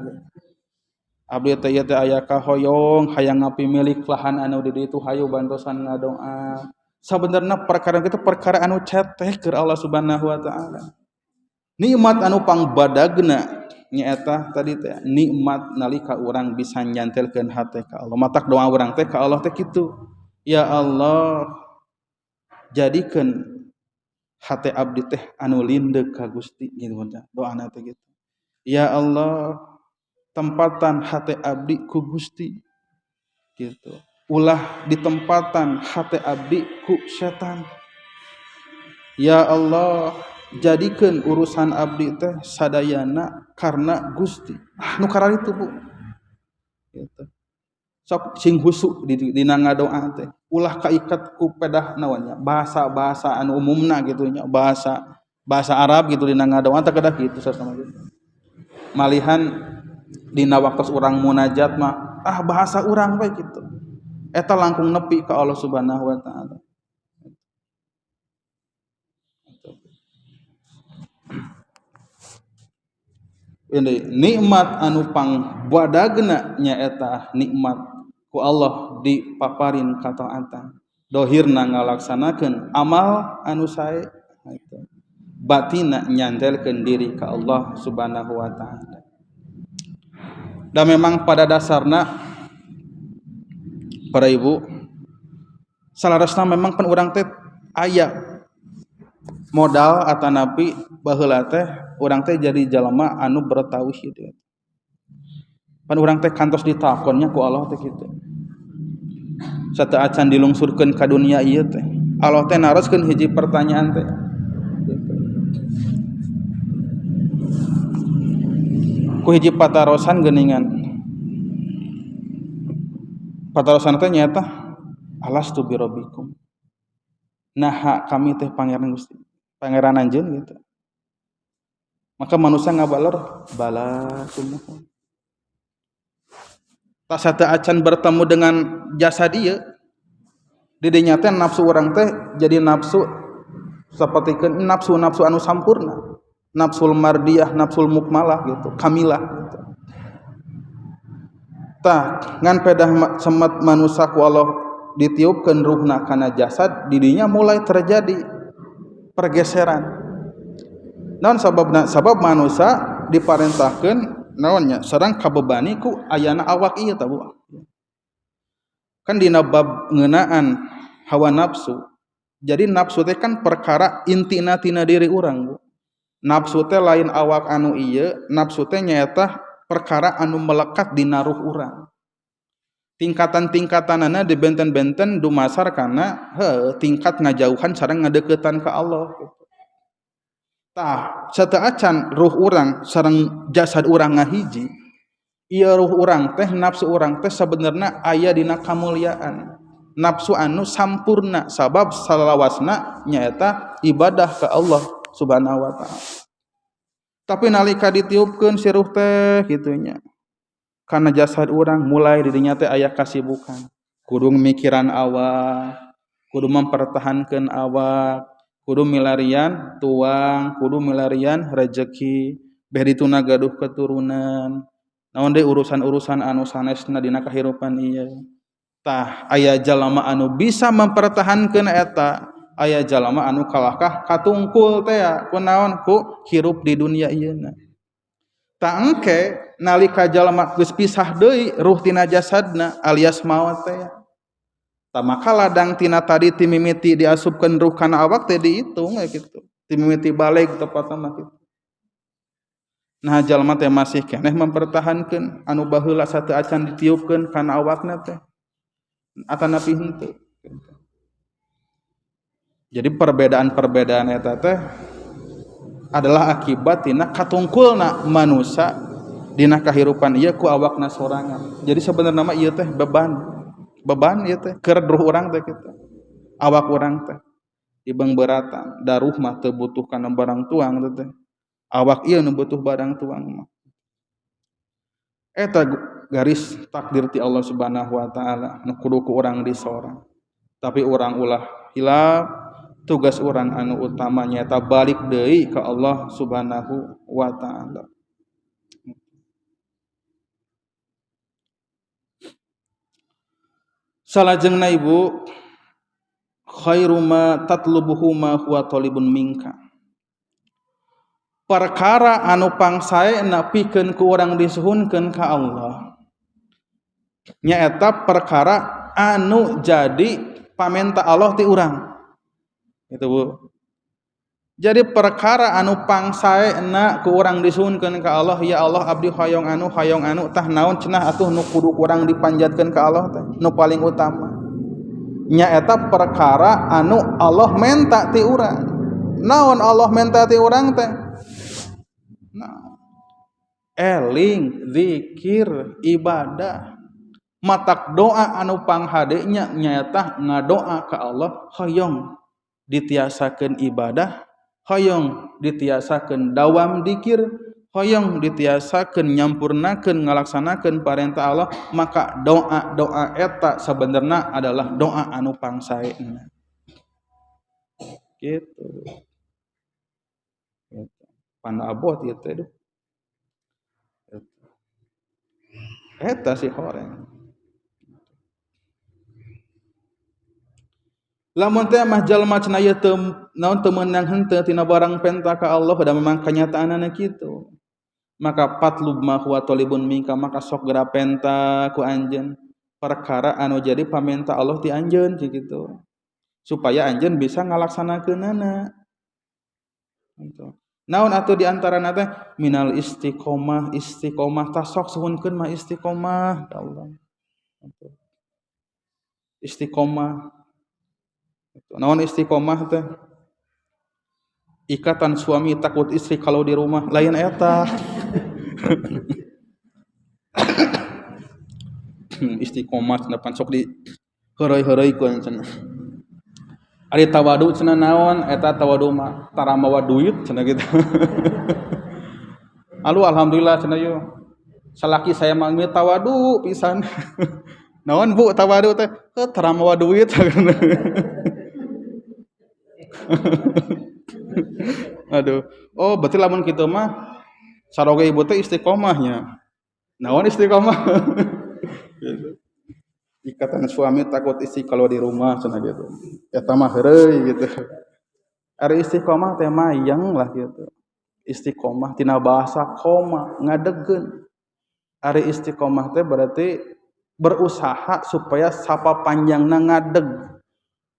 S1: Abdi teh ieu teh aya kahoyong hayang ngapimilik lahan anu di ditu hayu bantosan ngadoa. Sabenerna perkara kitu perkara anu cetek keur Allah Subhanahu wa taala. Nikmat anu pangbadagna nyaeta tadi teh nikmat nalika urang bisa nyantelkeun hate ka Allah. Matak doa urang teh ka Allah teh kitu. Ya Allah, jadikeun hate abdi teh anu lindeuk ka Gusti gitu doana teh kitu. Ya Allah, tempatan hate abdi ku Gusti gitu. Ulah ditempatan hate abdi ku setan. Ya Allah, jadikeun urusan abdi teh sadayana karena Gusti. Ah nu kararitu Bu. Gitu. Sok sing husuk dina ngadoa teh. Ulah kaikat ku pedah naonnya, bahasa-bahasa anu umumna gitu nya, bahasa bahasa Arab gitu dina ngadoa teh kedah kitu sasama gitu. Malihan dina waktos urang munajat mah ah bahasa urang we kitu. Eta langkung nepi ka Allah Subhanahu wa taala. Ini nikmat anu pangbadagna nyaeta nikmat ku Allah dipaparin kataatan. Dohirna ngalaksanakeun amal anu sae, batina nyantelkeun diri ka Allah Subhanahu wa taala. Dan memang pada dasarna para ibu salarasna memang pan urang teh aya modal atanapi baheula teh urang teh jadi jalma anu bertauhid. Pan urang teh kantos ditakonnya ku Allah teh kitu. Sateuacan dilungsurkeun ka dunia ieu teh, Allah teh naroskeun hiji pertanyaan teh. Ku hiji patarosan geuningan. Patarosan teh nyaeta alastu birabbikum. Naha kami teh pangeran Gusti, pangeran anjeun gitu. Maka manusia ngabaler bala sumuhun. Tak sateuacan bertemu dengan jasad ieu, di dinya teh nafsu urang teh jadi nafsu sapertikeun nafsu-nafsu anu sampurna, nafsul mardiyah, nafsul mukmalah gitu, kamilah gitu. Tah ngan pedah semet manusia ku Allah ditiupkeun ruhna kana jasad, di dinya mulai terjadi Pergeseran. Naon sababna? Sabab manusia diparentahkeun naonnya sareng kabebani ku ayana awak ieu tah Bu. Kan dina bab ngeunaan hawa nafsu. Jadi nafsu teh kan perkara intina tina diri urang Bu. Nafsu teh lain awak anu ieu, nafsu teh nyaeta perkara anu melekat dina ruh urang. Tingkatan-tingkatanana dibenten-benten dumasar kana tingkat ngajauhan sareng ngadeukeutan ka Allah gitu. Tah, sateuacan ruh urang sareng jasad urang ngahiji, ieu ruh urang teh nafsu urang teh sabenerna aya dina kamuliaan. Nafsu anu sampurna sabab salawasna nyaeta ibadah ka Allah Subhanahu wa taala. Tapi nalika ditiupkeun si ruh teh kitu nya. Karena jasad urang mulai didinya teh aya kasibukan. Kudu mikiran awak, kudu mempertahankan awak, kudu milarian tuang, kudu milarian rejeki, beh dituna gaduh keturunan. Naon deui urusan-urusan anu sanesna dina kahirupan ieu. Tah aya jalma anu bisa mempertahankeun eta, aya jalma anu kalahkah katungkul teh kunaon ku hirup di dunia ieuna. Tah engke nalika jalma geus pisah deui ruh tina jasadna alias maot teh. Tah maka ladang tina tadi ti mimiti diasupkeun ruh kana awak teh dihitung we kitu. Ti mimiti baleg tepatna mah kitu. Nah jalma teh masih keneh mempertahankeun anu baheula sateuacan ditiupkeun kana awakna teh. Atanapi henteu. Jadi perbedaan-perbedaan eta teh adalah akibat tina katungkulna manusia dina kahirupan ieu ku awakna sorangan. Jadi sebenarnya mah ieu teh beban. Beban ieu teh keur ruh urang teh kitu. Awak urang teh ibang beratan, da ruh mah teu butuh kana barang tuang teh. Awak ieu nu butuh barang tuang mah. Eta garis takdir ti Allah Subhanahu wa taala nu kudu ku urang disorang. Tapi urang ulah hilap, tugas urang anu utama nyaeta balik deui ka Allah Subhanahu wa taala. Salajengna Ibu, khairu ma tatlubuhu ma huwa talibun minka. Perkara anu pangsaena pikeun ku urang disuhunkeun ka Allah nyaeta perkara anu jadi pamenta Allah ti urang. Itu Bu. Jadi perkara anu pangsaena ku urang disuhunkeun ka Allah, ya Allah abdi hoyong anu tah naon cenah atuh nu kudu urang dipanjatkeun ka Allah teh nu paling utama. Nyaeta perkara anu Allah menta ti urang. Naon Allah menta ti urang teh? Nah, eling, zikir, ibadah, matak doa anu panghadenya nyaeta ngadoa ka Allah hoyong ditiasakeun ibadah, hoyong ditiasakeun dawam dikir, hoyong ditiasakeun nyampurnakeun ngalaksanakeun parentah Allah, maka doa-doa eta sebenarnya adalah doa anu pangsaena. Gitu. Panda abot ieu teh duh. Eta si horeng. Lamun teh mah jalma cenah ieu teu naon teu meunang henteu tina barang penta ka Allah da memang kanyataanana kitu. Maka patlub ma huwa talibun minka, maka sok geura penta ku anjeun perkara anu jadi pamenta Allah ti anjeun kitu. Supaya anjeun bisa ngalaksanakeunana. Gitu. Naon atuh di antarana teh minal istiqomah, istiqomah tah sok suhunkeun mah istiqomah ka Allah. Istiqomah. Naon istiqomah teh? Ikatan suami takut istri kalau di rumah, lain eta. Istiqomah cenah pan sok di heureuy-heureuy cenah. Ari tawadu cenah naon? Eta tawadu mah tara mawa duit cenah gitu. Alu alhamdulillah cenah yo. Salaki saya mah geus tawadu pisan. Naon Bu tawadu teh? Heuh tara mawa duit. Aduh. Oh, berarti lamun kitu mah saroge ibu teh istiqomahnya. Naon istiqomah? Gitu. Ikatan suami takut istri kalau di rumah cenah gitu. Eta mah heureuy gitu. Ari istiqomah teh mayeng lah gitu. Istiqomah tina bahasa koma ngadegkeun. Ari istiqomah teh berarti berusaha supaya sapa panjangna ngadeg.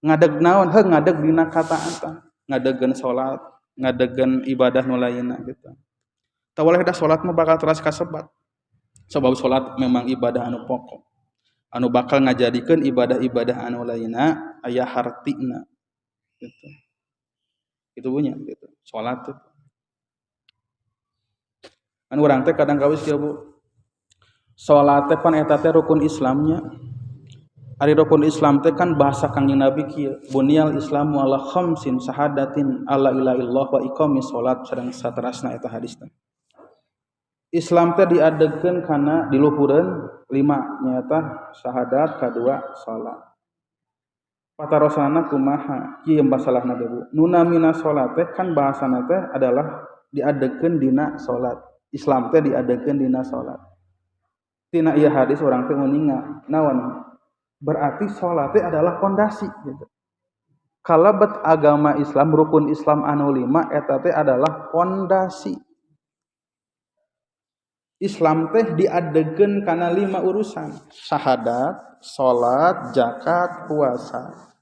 S1: Ngadeg naon? Heuh ngadeg dina kataatan, ngadegkeun salat, ngadegkeun ibadah nu lainna gitu. Tawaleh da salat mah bakal teras kasebat. Sebab salat memang ibadah anu pokok. Anu bakal ngajadikeun ibadah-ibadah anu lainna aya hartina gitu. Itu punya gitu. Salat tuh. Kan urang teh kadang kawis kieu Bu. Salat teh pan eta teh rukun Islamnya. Ari rukun Islam teh kan bahasa Kangjeng Nabi kieu, bunyal Islamu ala khamsin syahadatin alla ilaha illallah wa iqamis salat sareng saterasna eta hadis teh. Islam teh diadegkeun kana diluhureun lima nyaeta syahadat kadua salat. Patarosana kumaha kieu masalahna teh Bu. Nu namina salat teh kan bahasana teh adalah diadegkeun dina salat. Islam teh diadegkeun dina salat. Tina ieu hadis urang teh uninga naon? Berarti salat teh adalah pondasi gitu. Kalebet agama Islam rukun Islam anu lima eta teh adalah pondasi. Islam teh diadegkeun kana lima urusan, syahadat, salat, zakat, puasa,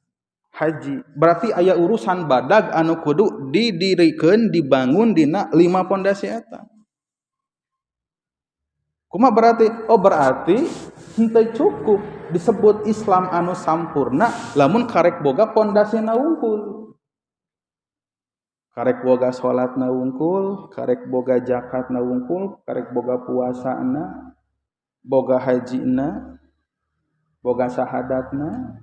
S1: haji. Berarti aya urusan badag anu kudu didirikeun, dibangun dina lima pondasi eta. Kumaha berarti? Oh berarti henteu cukup disebut Islam anu sampurna lamun karek boga pondasina wungkul. Karek boga salatna wungkul, karek boga zakatna wungkul, karek boga puasana, boga hajina, boga syahadatna.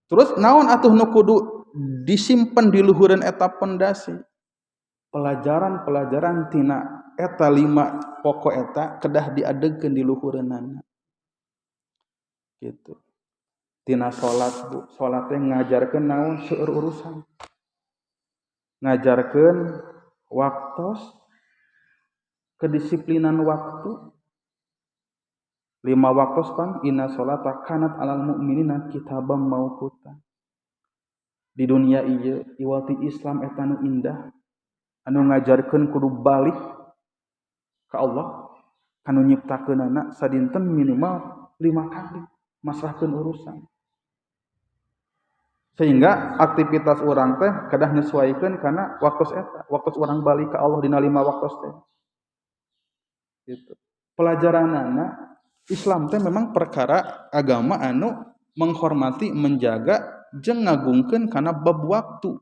S1: Terus naon atuh nu kudu disimpen di luhureun eta pondasi? Pelajaran-pelajaran tina eta lima pokok eta kedah diadegkeun di luhureunana. Gitu. Tina salat Bu, salat teh ngajarkeun naon seueur urusan. Ngajarkeun waktos, kedisiplinan waktu. Lima waktos pan inna sholata kanat alal mu'minina kitabam mauquta. Di dunia ieu iwati Islam eta nu indah anu ngajarkeun kudu balik ka Allah kanu nyiptakeunana sadinten minimal 5 kali masrahkeun urusan. Sehingga aktivitas urang teh kedah nyesuaikeun kana waktos eta, waktos urang balik ka Allah dina 5 waktos teh. Gitu. Pelajaranana Islam teh memang perkara agama anu menghormati, menjaga jeung ngagungkeun kana bab waktu.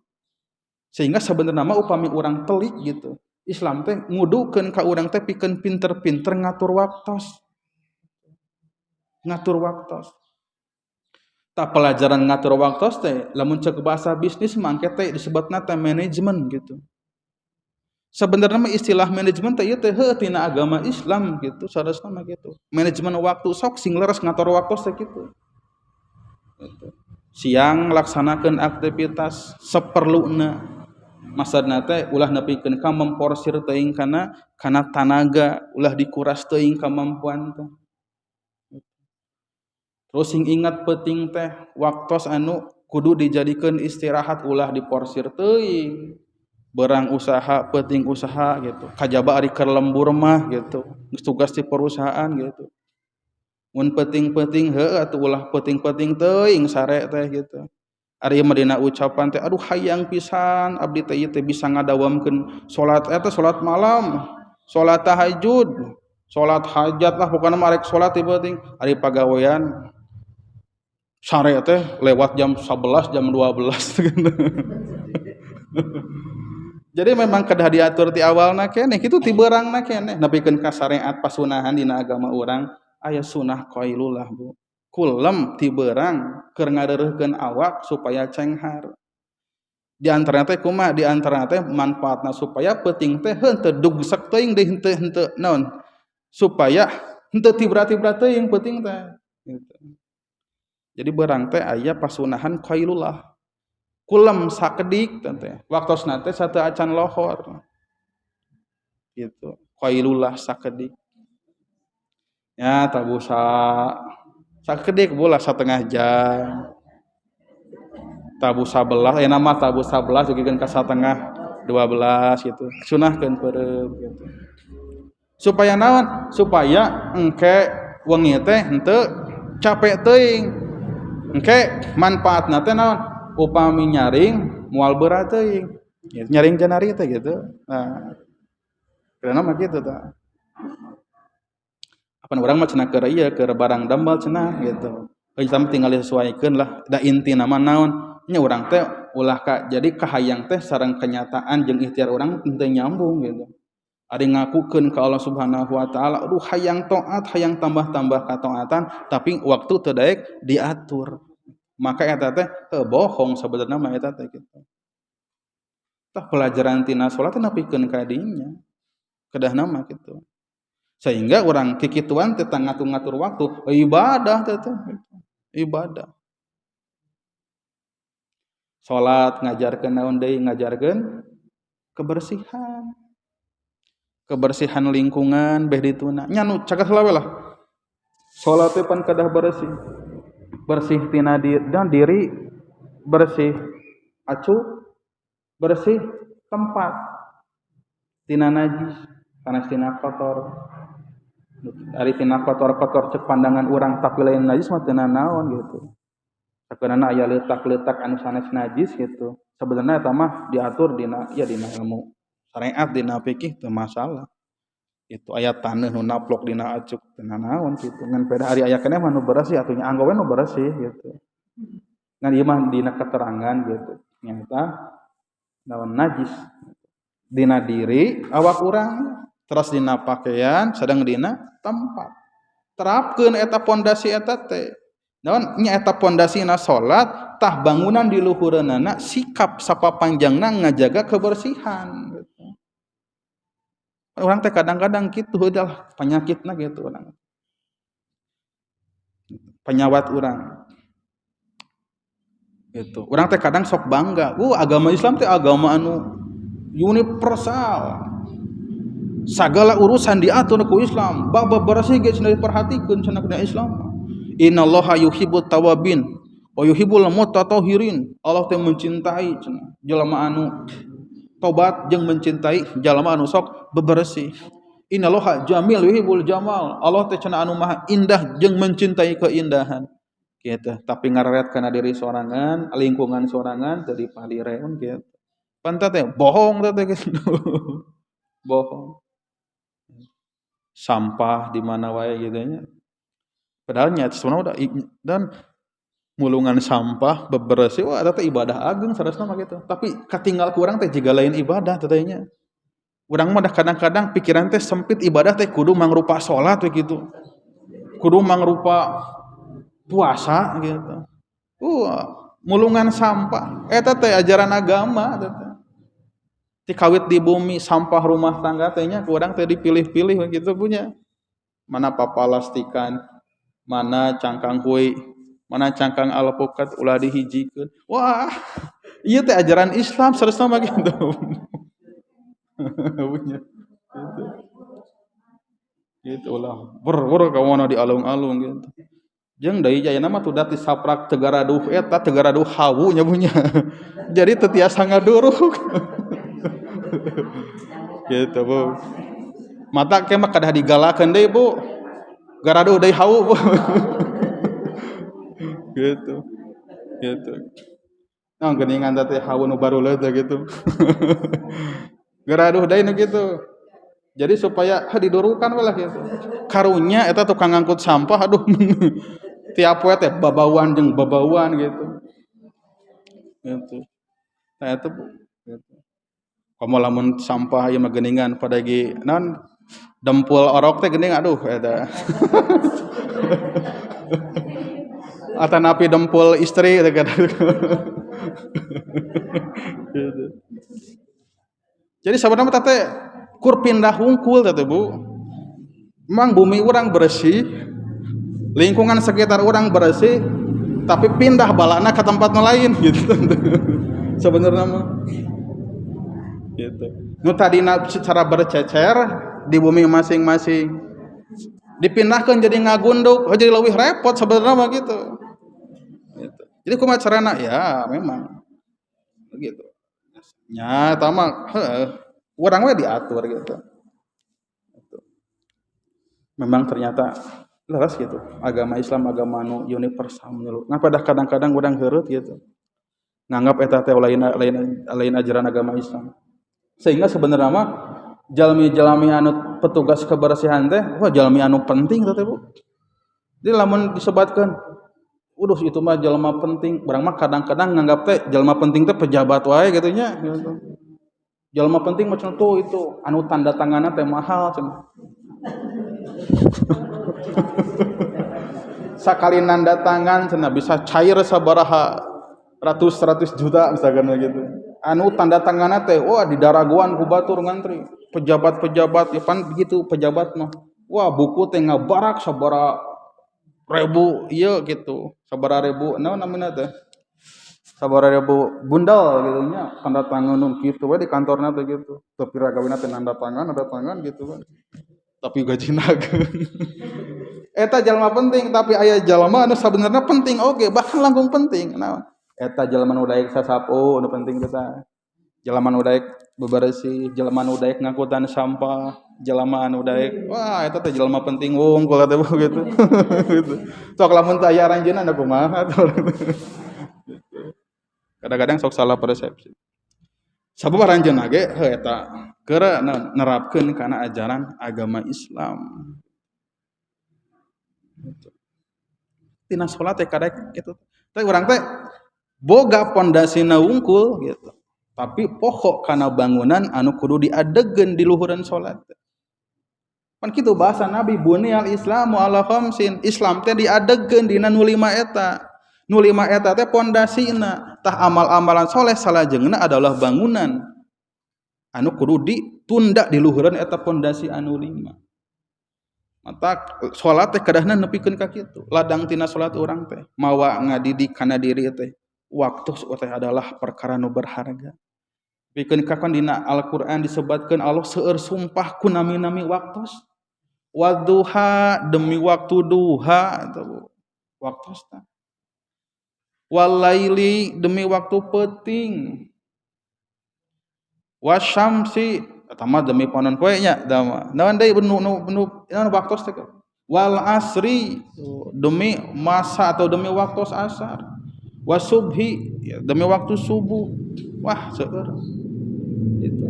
S1: Sehingga sebenarnya mah upami urang telik gitu. Islam teh ngudukeun ka urang teh pikeun pinter-pinter ngatur waktos. Ngatur waktos. Tah pelajaran ngatur waktos teh lamun cek bahasa bisnis mah engke teh disebutna teh manajemen gitu. Sebenarnya mah istilah manajemen teh ieu teh heuh tina agama Islam gitu, saresna mah gitu. Manajemen waktu sok sing leres ngatur waktu teh kitu. Gitu. Siang laksanakeun aktivitas seperluna. Maksudna teh ulah nepikeun ka memporsir teuing kana tanaga, ulah dikuras teuing kamampuan teh. Terus sing ingat penting teh waktos anu kudu dijadikeun istirahat ulah diporsir teuing. Berang usaha, penting usaha gitu. Kajaba ari keur lembur mah gitu. Geus tugas di perusahaan gitu. Mun penting-penting heuh atuh ulah penting-penting teuing sare teh gitu. Ari mah dina ucapan teh aduh hayang pisan abdi teh ieu teh bisa ngadawamkeun salat eta salat malam, salat tahajud, salat hajat lah pokona mah arek salat teh penting. Ari pagawean sare teh lewat jam 11 jam 12 gitu. Jadi memang kedah diatur ti awalna keneh kitu ti beurangna keneh nepikeun ka syariat pasunahan dina agama urang aya sunah qailulah Bu. Kulem ti beurang keur ngareureurkeun awak supaya cenghar. Di antarana teh kumaha? Di antarana teh manfaatna supaya peuting teh henteu dugsek teuing deui henteu henteu naon? Supaya henteu tibra-tibra teuing peuting teh gitu. Jadi beurang teh aya pasunahan qailulah. Kulem sakedik teh waktosna teh sateu acan lohor gitu. Qailulah sakedik ya tabusa sakedik bola setengah jam Tabuh 11 aya mah tabuh 11 dugikeun ka satengah 12 gitu. Sunahkeun peureum gitu. Supaya naon? Supaya engke wengi teh henteu capek teuing. Engke manfaatna teh naon? Upami nyaring moal berat teuing. Nyaring janari teh gitu. Nah, karena mah kitu tah. Apan urang mah cenah keur ieu keur barang damel cenah gitu. Islam tinggal disesuaikan lah. Da intina mah naon? Nya urang teh ulah ka jadi kahayang teh sareng kenyataan jeung ikhtiar urang teu nyambung gitu. Ari ngakukeun ka Allah Subhanahu wa taala, aduh hayang taat, hayang tambah-tambah kataatan, tapi waktu teu daek diatur. Maka eta teh bohong sebenarnya mah eta teh gitu. Tah pelajaran tina salat teh nepikeun ka dinya. Kedahna mah kitu. Sehingga orang kikituan teh ngatur-ngatur waktu, ibadah teh gitu. Ibadah. Salat ngajarkeun naon deui? Ngajarkeun kebersihan. Kebersihan lingkungan beh dituna. Nya nu caket heula we lah. Salat teh pan kedah bersih. Bersih tina dan diri, bersih acuk, bersih tempat tina najis, sanes tina kotor. Ari tina kotor-kotor cek pandangan urang tapi lain najis mah tina naon gitu. Sakeunana aya leutak-leutak anu sanes najis gitu. Sebenarnya eta mah diatur dina ya dina ilmu syariat, dina fikih teu masalah. Itu aya taneuh nu naplok dina acuk teu naon gitu. Ngan peda ari aya keneh mah nu beresih atuh nya anggo we nu beresih gitu. Ngan ieu mah dina keterangan gitu. Nyata naon najis dina diri awak urang, terus dina pakaian, sedang dina tempat. Terapkeun eta pondasi eta teh. Naon nya eta pondasina salat, tah bangunan di luhureunana sikap sapapanjangna ngajaga kebersihan gitu. Urang teh kadang-kadang kitu heudah penyakitna gitu urang. Penyawat urang. Gitu. Urang teh kadang sok bangga, agama Islam teh agama anu universal. Segala urusan diatur ku Islam, bab bersih ge cenah diperhatikeun cenah ku Islam. Innallaha yuhibbut tawabin wa yuhibbul mutatahhirin. Allah teh mencintai cenah jelema anu tobat jeung mencintai jelema anu sok bebersih. Innallaha jamil yuhibbul jamal. Allah teh cenah anu maha indah jeung mencintai keindahan. Gitu. Tapi ngareret kana diri sorangan, lingkungan sorangan teu dipalireun gitu. Pantat teh bohong teh gitu. Bohong. Sampah di mana wae gitu nya. Padahal nya sebenarnya udah dan mulungan sampah bebersih wah eta teh ibadah agung sarasna mah gitu. Tapi katinggal ku urang teh jiga lain ibadah teh nya. Urang mah kadang-kadang pikiran teh sempit ibadah teh kudu mangrupa salat we gitu. Kudu mangrupa puasa gitu. Mulungan sampah eta teh ajaran agama eta teh. Tikawit di bumi sampah rumah tangga teh nya ku urang teh dipilih-pilih gitu punya. Mana papalastikan, mana cangkang kue, mana cangkang alpukat ulah dihijikeun. Wah, ieu teh ajaran Islam sarasna mah gitu. Punya. Gitu. Gitu ulah ber ka mana di alung-alung gitu. Jeung deui ayeuna mah tuh disaprak teu garaduh eta teu garaduh hawu nya punya. Jadi teu tiasa ngaduruk. Gitu Bu. Mata ke mah kadah digalakeun deui Bu. Garaduh deui hawu Bu. Gitu. Gitu. Nah, geuningan teh hawu nu baruleut teh gitu. Garaduh deui nu kitu. Jadi supaya didurukan we lah gitu. Karunya eta tukang ngangkut sampah aduh. Tiap poe teh babauan jeung babauan gitu. Gitu. Tah eta Bu. Gitu. Komo lamun sampah ieu mah geuningan pada ge naon dempul orok teh geuning aduh eta. Atanapi dempul istri teh kan. Gitu. Jadi sabenerna teh kur pindah hungkul teh Bu. Emang bumi urang bersih, lingkungan sekitar urang bersih, tapi pindah balana ke tempat lain gitu. Sebenarnya mah gitu. Nu tadina secara bercecer di bumi masing-masing dipindahkan jadi ngagunduk, oh jadi lebih repot sebenarnya mah gitu. Gitu. Jadi kumaha carana? Ya memang begitu. Nya eta mah heueuh urang we diatur gitu. Memang ternyata leres gitu. Agama Islam agama anu universal menyeluruh. Nah pada kadang-kadang urang heureut gitu. Nganggap eta teh lain ajaran agama Islam. Sehingga sebenarnya mah jalmi-jalmi anu petugas kebersihan teh wah jalmi anu penting teh Bu. Jadi lamun disebatkeun uduh itu mah jalma penting, urang mah kadang-kadang nganggap teh jalma penting teh pejabat wae gitu nya gitu. Jalma penting macam tuh itu anu tanda tanganna teh mahal cenah. Sakali nanda tangan cenah bisa cair sabaraha ratus-ratus juta misalkan gitu. Anu tanda tanganna teh wah di daraguan ku batur ngantri. Pejabat-pejabat ya pan begitu pejabat mah. Wah buku teh ngabarak sabaraha ribu ieu gitu. Sabaraha ribu naon namina teh? Sabaraha ribu bundel gitu nya tanda tangan nu kitu we di kantorna teh gitu. Teu pira gawena teh nanda tangan gitu kan. Tapi gajina ageung. Eta jalma penting tapi aya jalma anu sabenerna penting oge bahkan langkung penting. Naon? Eta jalma nu daek sasapu nu penting teh tah. Jalma nu daek bebersih, jalma nu daek ngangkutan sampah, jalma anu daek wah eta teh jalma penting wungkul teh gitu. Gitu. Sok lamun teu aya aranjeunna kumaha tuh. Kadang-kadang sok salah persepsi. Sabab aranjeunna ge heuh eta keur nerapkeun kana ajaran agama Islam. Gitu. Tina salat teh kadek kitu. Teh urang teh boga pondasina wungkul gitu. Tapi pokok kana bangunan anu kudu diadegeun di luhureun salat. Pan kitu bahasa Nabi bunyal Islamu ala khamsin. Islam teh diadegeun dina nu lima eta. Nu lima eta teh pondasina. Tah amal-amalan soleh salajengna adalah bangunan anu kudu ditunda di luhureun eta pondasi anu lima. Mata salat teh kadahna nepikeun ka kitu. Ladang tina salat urang teh mawa ngadidik kana diri teh. Waktu teh adalah perkara nu berharga. Pikeun ka kan dina Al-Qur'an disebatkeun Allah seueur sumpah ku nami-nami waktos. Wadduha demi waktu duha atau waktos teh. Walaili demi waktu peuting. Wasyamsi eta mah demi panon poe nya eta mah. Naon deui nu naon waktos teh? Wal asri demi masa atau demi waktu asar. Wasubhi ya, demi waktu subuh. Wah seueur itu.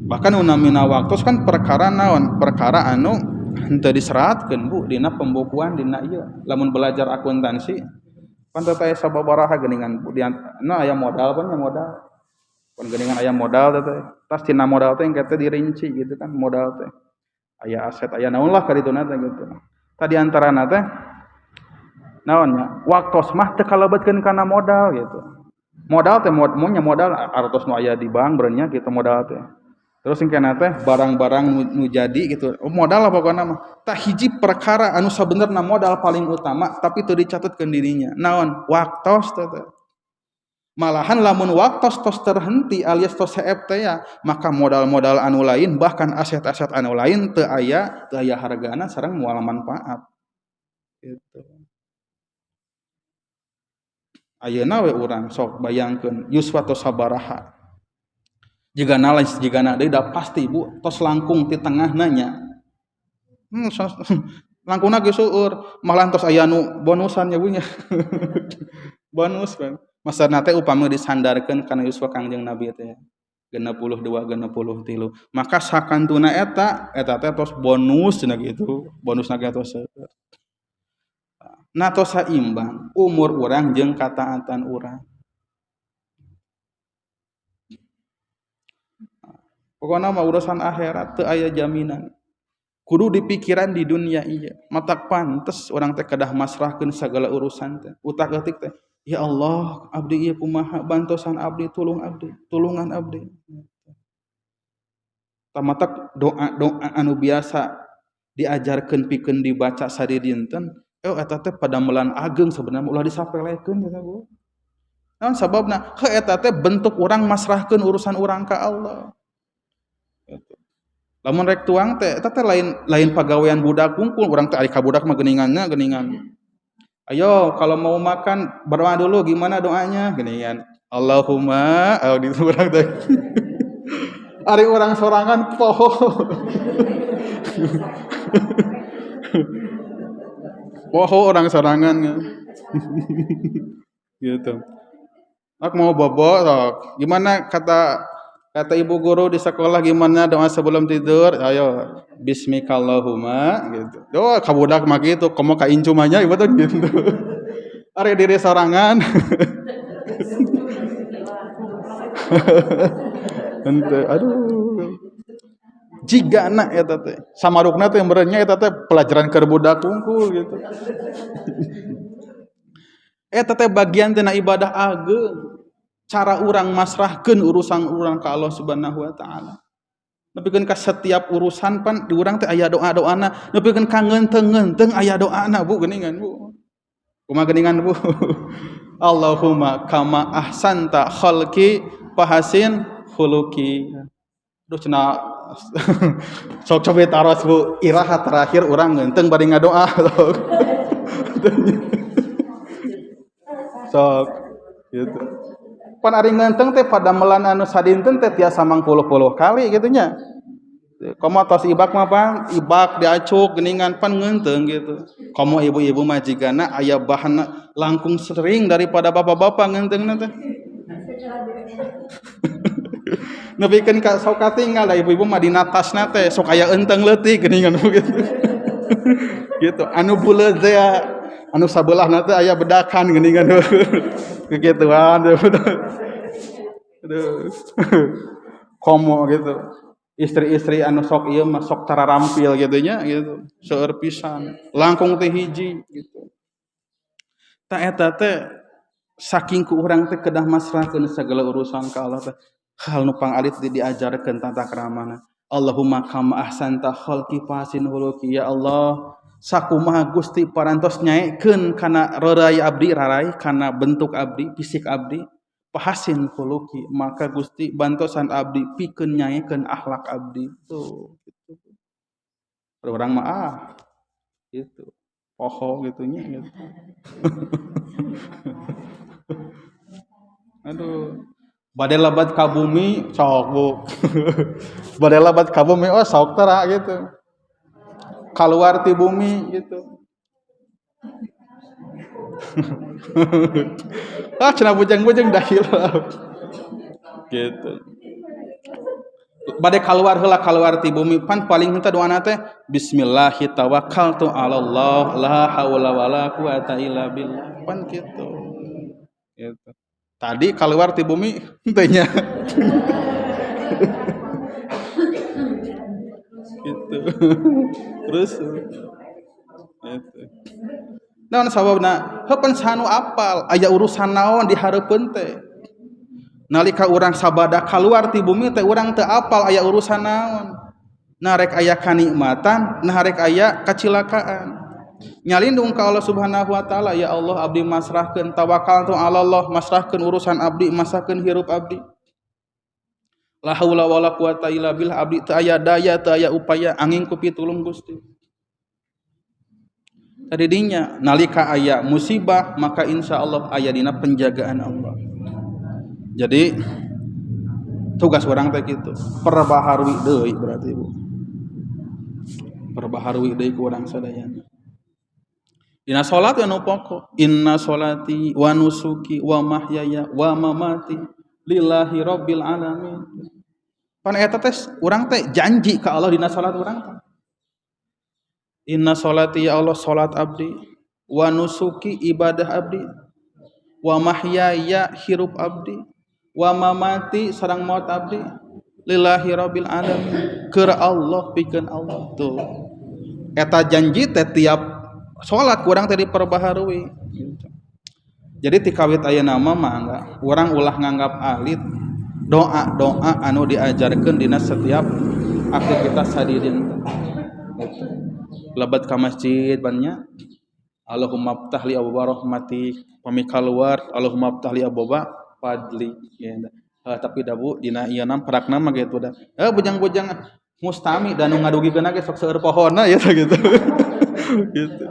S1: Bahkan unamina waktu kan perkara naon? Perkara anu henteu diseratkeun Bu dina pembukuan dina ieu. Lamun belajar akuntansi pan teh aya sababaraha geuningan Bu na aya modal pan nya modal. Pan geuningan aya modal teh. Tas tina modal teh engke teh dirinci gitu kan modal teh. Aya aset aya naon lah kadituna teh gitu. Tadi antarana teh naonnya waktos mah teu kalebetkeun kana modal gitu. Modal teh mun nya modal artos nu aya di bank beureunya gitu modal teh. Terus engkena teh barang-barang nu jadi gitu. Oh, modal lah pokona mah. Tah hiji perkara anu sabenerna modal paling utama tapi teu dicatetkeun dirinya. Naon? Waktos teh. Malahan lamun waktos tos terhenti alias tos seep teh ya, maka modal-modal anu lain bahkan aset-aset anu lain teu aya hargana sareng moal manfaat. Gitu. Ayeuna we urang sok bayangkeun yuswa tos sabaraha. Jigana lain jigana deui da pasti Bu tos langkung ti tengahna nya. Langkungna geus seueur, malah tos aya nu bonusan nya Bu nya. Bonus kan. Masana teh upami disandarkeun kana yuswa Kangjeng Nabi teh 62 63. Maka sakantuna eta teh tos bonus cenah kitu, bonusna ge tos seueur. Nah tos saimbang umur urang jeung kataatan urang. Pokona mah urusan akhirat teu aya jaminan. Kudu dipikiran di dunia ieu. Matak pantes urang teh kedah masrahkeun sagala urusan teh. Utak-atik teh, ya Allah, abdi ieu kumaha bantosan abdi, tulung abdi, tulungan abdi. Tamatak doa-doa anu biasa diajarkeun pikeun dibaca sadidinten, eta teh padamelan ageng sebenarnya ulah disapelekeun ya Bu. Naon sababna? Heuh eta teh bentuk urang masrahkeun urusan urang ka Allah. Gitu. Lamun rek tuang teh eta teh lain pagawean budak kungkul, urang teh ari ka budak mah geuninganna geuningan. Ayo kalau mau makan berdoa dulu, gimana doanya? Gini kan. Allahumma, oh gitu urang teh. Ari urang sorangan poho. Poho orang sorangan gitu. Aku mau bobo sok. Gimana kata ibu guru di sekolah, gimana doa sebelum tidur? Ayo bismikallahumma gitu. Doa kabudak mah gitu, komo ka incumanya ibu tuh gitu. Ari diri sorangan. Ente, aduh. Jigana eta teh. Samarukna teh meureunnya eta teh pelajaran keur budak wungkul gitu. Eta teh bagian tina ibadah ageung. Cara urang masrahkeun urusan urang ka Allah Subhanahu wa taala. Nepikeun ka setiap urusan pan di urang teh aya doa-doana, nepikeun ka ngeunteung-ngeunteung aya doana Bu geuningan Bu. Kumaha geuningan Bu? Allahumma kama ahsanta khalqi fahasin khuluqi. Duh cenah sok coba taros Bu, iraha terakhir urang ngeunteung bari ngadoa sok. Sok gitu. Pan ari ngeunteung teh padamelan anu sadinten teh tiasa mangpuluh-puluh kali gitu nya. Komo tos ibak mah pan, ibak diacuk geuningan pan ngeunteung gitu. Komo ibu-ibu mah jigana aya bahanna langkung sering daripada bapak-bapak ngeunteungna teh. Nepikeun ka sok katinggal da ibu-ibu mah dina tasna teh sok aya eunteung leutik geuningan gitu. Gitu, anu buleud teh anu sabelahna teh aya bedakan geuningan. Kegituan. Aduh. Komo gitu. Istri-istri anu sok ieu mah sok tararampil gitu nya gitu. Seueur pisan, langkung teh hiji gitu. Ta eta teh saking ku urang teh kedah masrahkeun sagala urusan ka Allah teh. Hal nu pangalit diajarkeun tata kramana. Allahumma kama ahsanta khalqi fahasin khuluqi, ya Allah. Sakumaha Gusti parantos nyaekeun kana rerai abdi rarai kana bentuk abdi fisik abdi pahasin khuluqi, maka Gusti bantosan abdi pikeun nyaekeun akhlak abdi tuh gitu. Urang mah ah gitu poho gitunya gitu. Aduh bade lebat ka bumi sok Bu. Bade lebat ka bumi oh sok tera gitu. Keluar ti bumi gitu. Ah cenah bujang-bujang dah hilap. Gitu. Bade keluar heula keluar ti bumi pan paling henteu doana teh bismillahi tawakkaltu ala Allah la haula wala quwata illa billah. Pan gitu. Gitu. Tadi keluar ti bumi henteu nya. Gitu. Terus gitu. Naon sababna? Heupeun sanu apal aya urusan naon di hareupeun teh. Nalika urang sabada kaluar ti bumi teh urang teu apal aya urusan naon. Nah rek aya kanikmatan, nah rek aya kacilakaan. Nyalindung ka Allah Subhanahu wa taala, ya Allah abdi masrahkeun tawakkaltu ala Allah, masrahkeun urusan abdi, masrahkeun hirup abdi. La haula wala quwata illa billah, abdi teu aya daya, teu aya upaya, angin ku pitulung Gusti. Tadi dinya nalika aya musibah maka insyaallah aya dina penjagaan Allah. Jadi tugas urang teh kitu, perbaharui deui berarti Bu. Perbaharui deui ku urang sadayana. Dina salat anu pokok, inna salati wa nusuki wa mahyaya wa mamati lillahi rabbil alamin. Pan eta teh urang teh janji ka Allah dina salat urang teh. Inna salati ya Allah salat abdi, wa nusuki ibadah abdi, wa mahyaya hirup abdi, wa mamati sareng maut abdi lillahi rabbil alamin. Keur Allah pikeun Allah tuh. Eta janji teh tiap salat kurang teh diperbaharui. Jadi ti kawit ayeuna mah mangga urang ulah nganggap alit doa-doa anu diajarkeun dina setiap aktivitas sadidinten. Gitu. Lebat ka masjid banyak Allahumma ftah li abwa rahmatik, pami kaluar Allahumma ftah li abwa fadli gitu. Tapi da Bu dina ieu nam parakna mah kitu da. Bujang-bujang mustami da nu ngadugikeun ge sok seueur pohonna ya gitu. Gitu.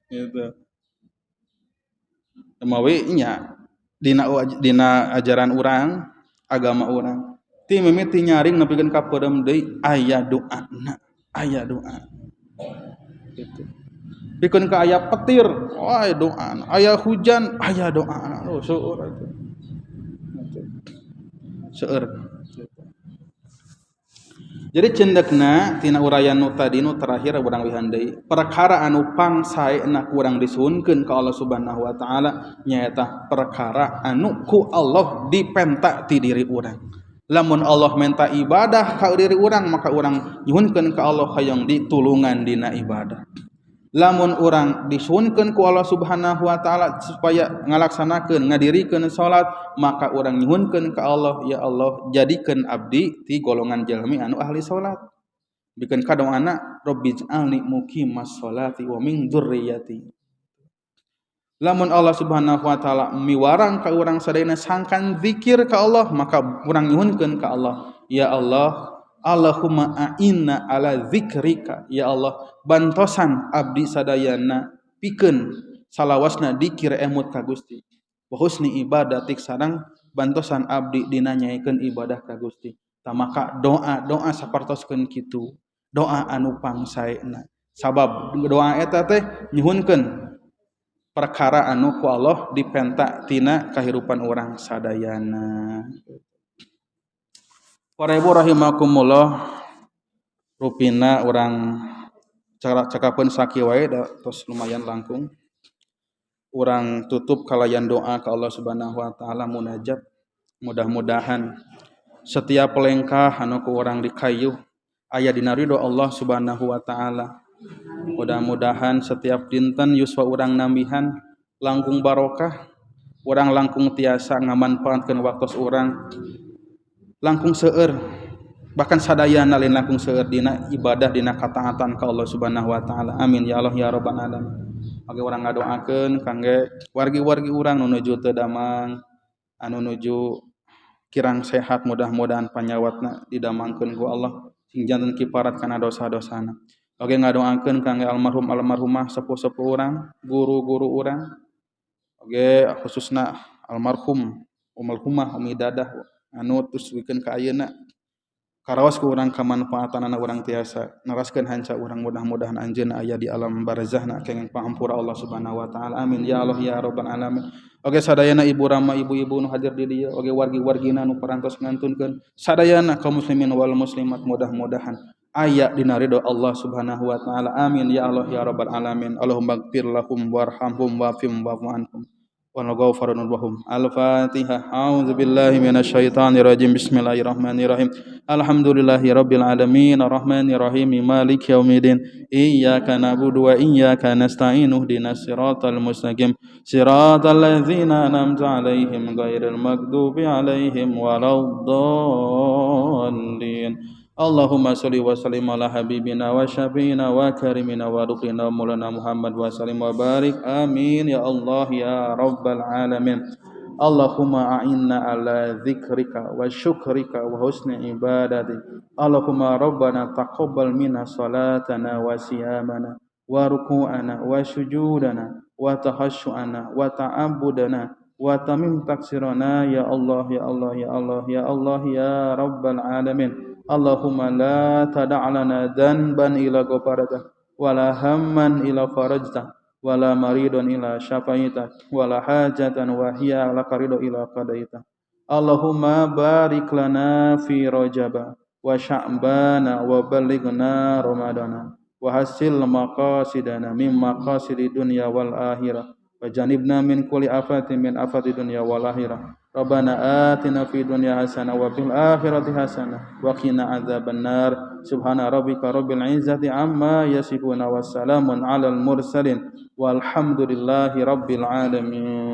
S1: Gitu. Mawi nya dina ajaran urang, agama urang. Ti mimiti nyaring nepikeun ka peureum deui aya doana, aya doa. Gitu. Pikeun ka aya petir, oh, aya doana, aya hujan, aya doana. Oh, seueur atuh. Seueur. Jadi cendekna tina uraian nu tadi nu terakhir urang wihan deui perkara anu pangsaena ku urang disuhunkeun ka Allah Subhanahu wa taala nyaeta perkara anu ku Allah dipenta ti diri urang. Lamun Allah menta ibadah ka diri urang maka urang nyuhunkeun ka Allah hayang ditulungan dina ibadah. Lamun urang disuhunkeun ku Allah Subhanahu wa taala supaya ngalaksanakeun ngadirikeun salat maka urang nyuhunkeun ka Allah, ya Allah jadikeun abdi ti golongan jalmi anu ahli salat. Bikeun kadoana rabbij'alni muqimas sholati wa min dzurriyyati. Lamun Allah Subhanahu wa taala miwarang ka urang sadayana sangkan zikir ka Allah maka urang nyuhunkeun ka Allah, ya Allah Allahumma a'inna ala zikrika, ya Allah bantosan abdi sadayana pikeun salawasna dikir emut ka Gusti wa husni ibadatik sareng bantosan abdi dina nyaikeun ibadah ka Gusti. Tah maka doa-doa sapertoskeun kitu, doa anu pangsaena. Sabab doa eta teh nyuhunkeun perkara anu ku Allah dipenta tina kahirupan urang sadayana. Para ibu rahimakumullah, rupina urang cakapeun sakieu wae da tos lumayan langkung. Urang tutup kalayan doa ka Allah Subhanahu wa taala munajat. Mudah-mudahan setiap lengkah anu ku urang dikayuh aya dina ridho Allah Subhanahu wa taala. Mudah-mudahan setiap dinten yuswa urang nambihan langkung barokah, urang langkung tiasa ngamanfaatkeun waktos urang langkung seueur, bahkan sadayana lain langkung seueur dina ibadah dina kataatan ka Allah Subhanahu wa taala. Amin ya Allah ya rabbal alamin. Oge urang ngadoakeun kangge wargi-wargi urang nu nuju teu damang, anu nuju kirang sehat, mudah-mudahan panyawatna didamangkeun ku Allah sing janten kiparat kana dosa-dosana. Oge ngadoakeun kangge almarhum almarhumah sepuh-sepuh urang, guru-guru urang, oge khususna almarhum almarhumah Umi Dadah anu terus wikeun ka ayeuna karaos ku urang kamanfaatanana urang tiasa neraskeun hanca urang, mudah-mudahan anjeunna aya di alam barzahna kenging pangampura Allah Subhanahu wa taala. Amin ya Allah ya rabbal alamin. Oge sadayana ibu rama ibu-ibu nu hadir di dieu, oge wargi-wargina nu parantos ngantunkeun sadayana kaum muslimin wal muslimat mudah-mudahan aya dina ridho Allah Subhanahu wa taala. Amin ya Allah ya rabbal alamin. Allahumma ighfir lahum warhamhum wa'fihim wa'fu anhum wa ghafurun lahum. Al-Fatihah. A'udzu billahi minasyaitonir rajim. Bismillahirrahmanirrahim. Alhamdulillahi rabbil alamin arrahmanir rahim maliki yaumiddin. Iyyaka na'budu wa iyyaka nasta'in ihdinas siratal mustaqim siratal ladzina an'amta 'alaihim ghairil maghdubi 'alaihim waladdallin. Allahumma sholli wa sallim ala habibina wa syafiina wa karimina wa ruqina maulana Muhammad wa sallim wa barik. Amin ya Allah ya rabbal alamin. Allahumma a'inna ala dzikrika wa syukrika wa husni ibadatik. Allahumma rabbana taqabbal minna salatana wa siyamana wa ruku'ana wa sujudana wa tahassu'ana wa ta'abbudana wa tamim taksirana ya Allah ya Allah ya Allah ya Allah ya rabbal alamin. Allahumma la tada' lana dhanban ila ghafarta wala hamman ila farajta wala maridun ila syafaita wala hajatan wa hiya laka ridho ila qadaita. Allahumma barik lana fi rajaba wa sya'bana wa balighna ramadana wa hasil maqasidana min maqasidi dunya wal akhirah wa janibna min kulli afatin min afati dunya wal akhirah. Rabbana atina fid dunya hasanah wa fil akhirati hasanah wa qina adzabannar. Subhana rabbika rabbil izzati amma yasifun wa salamun alal mursalin walhamdulillahi rabbil alamin.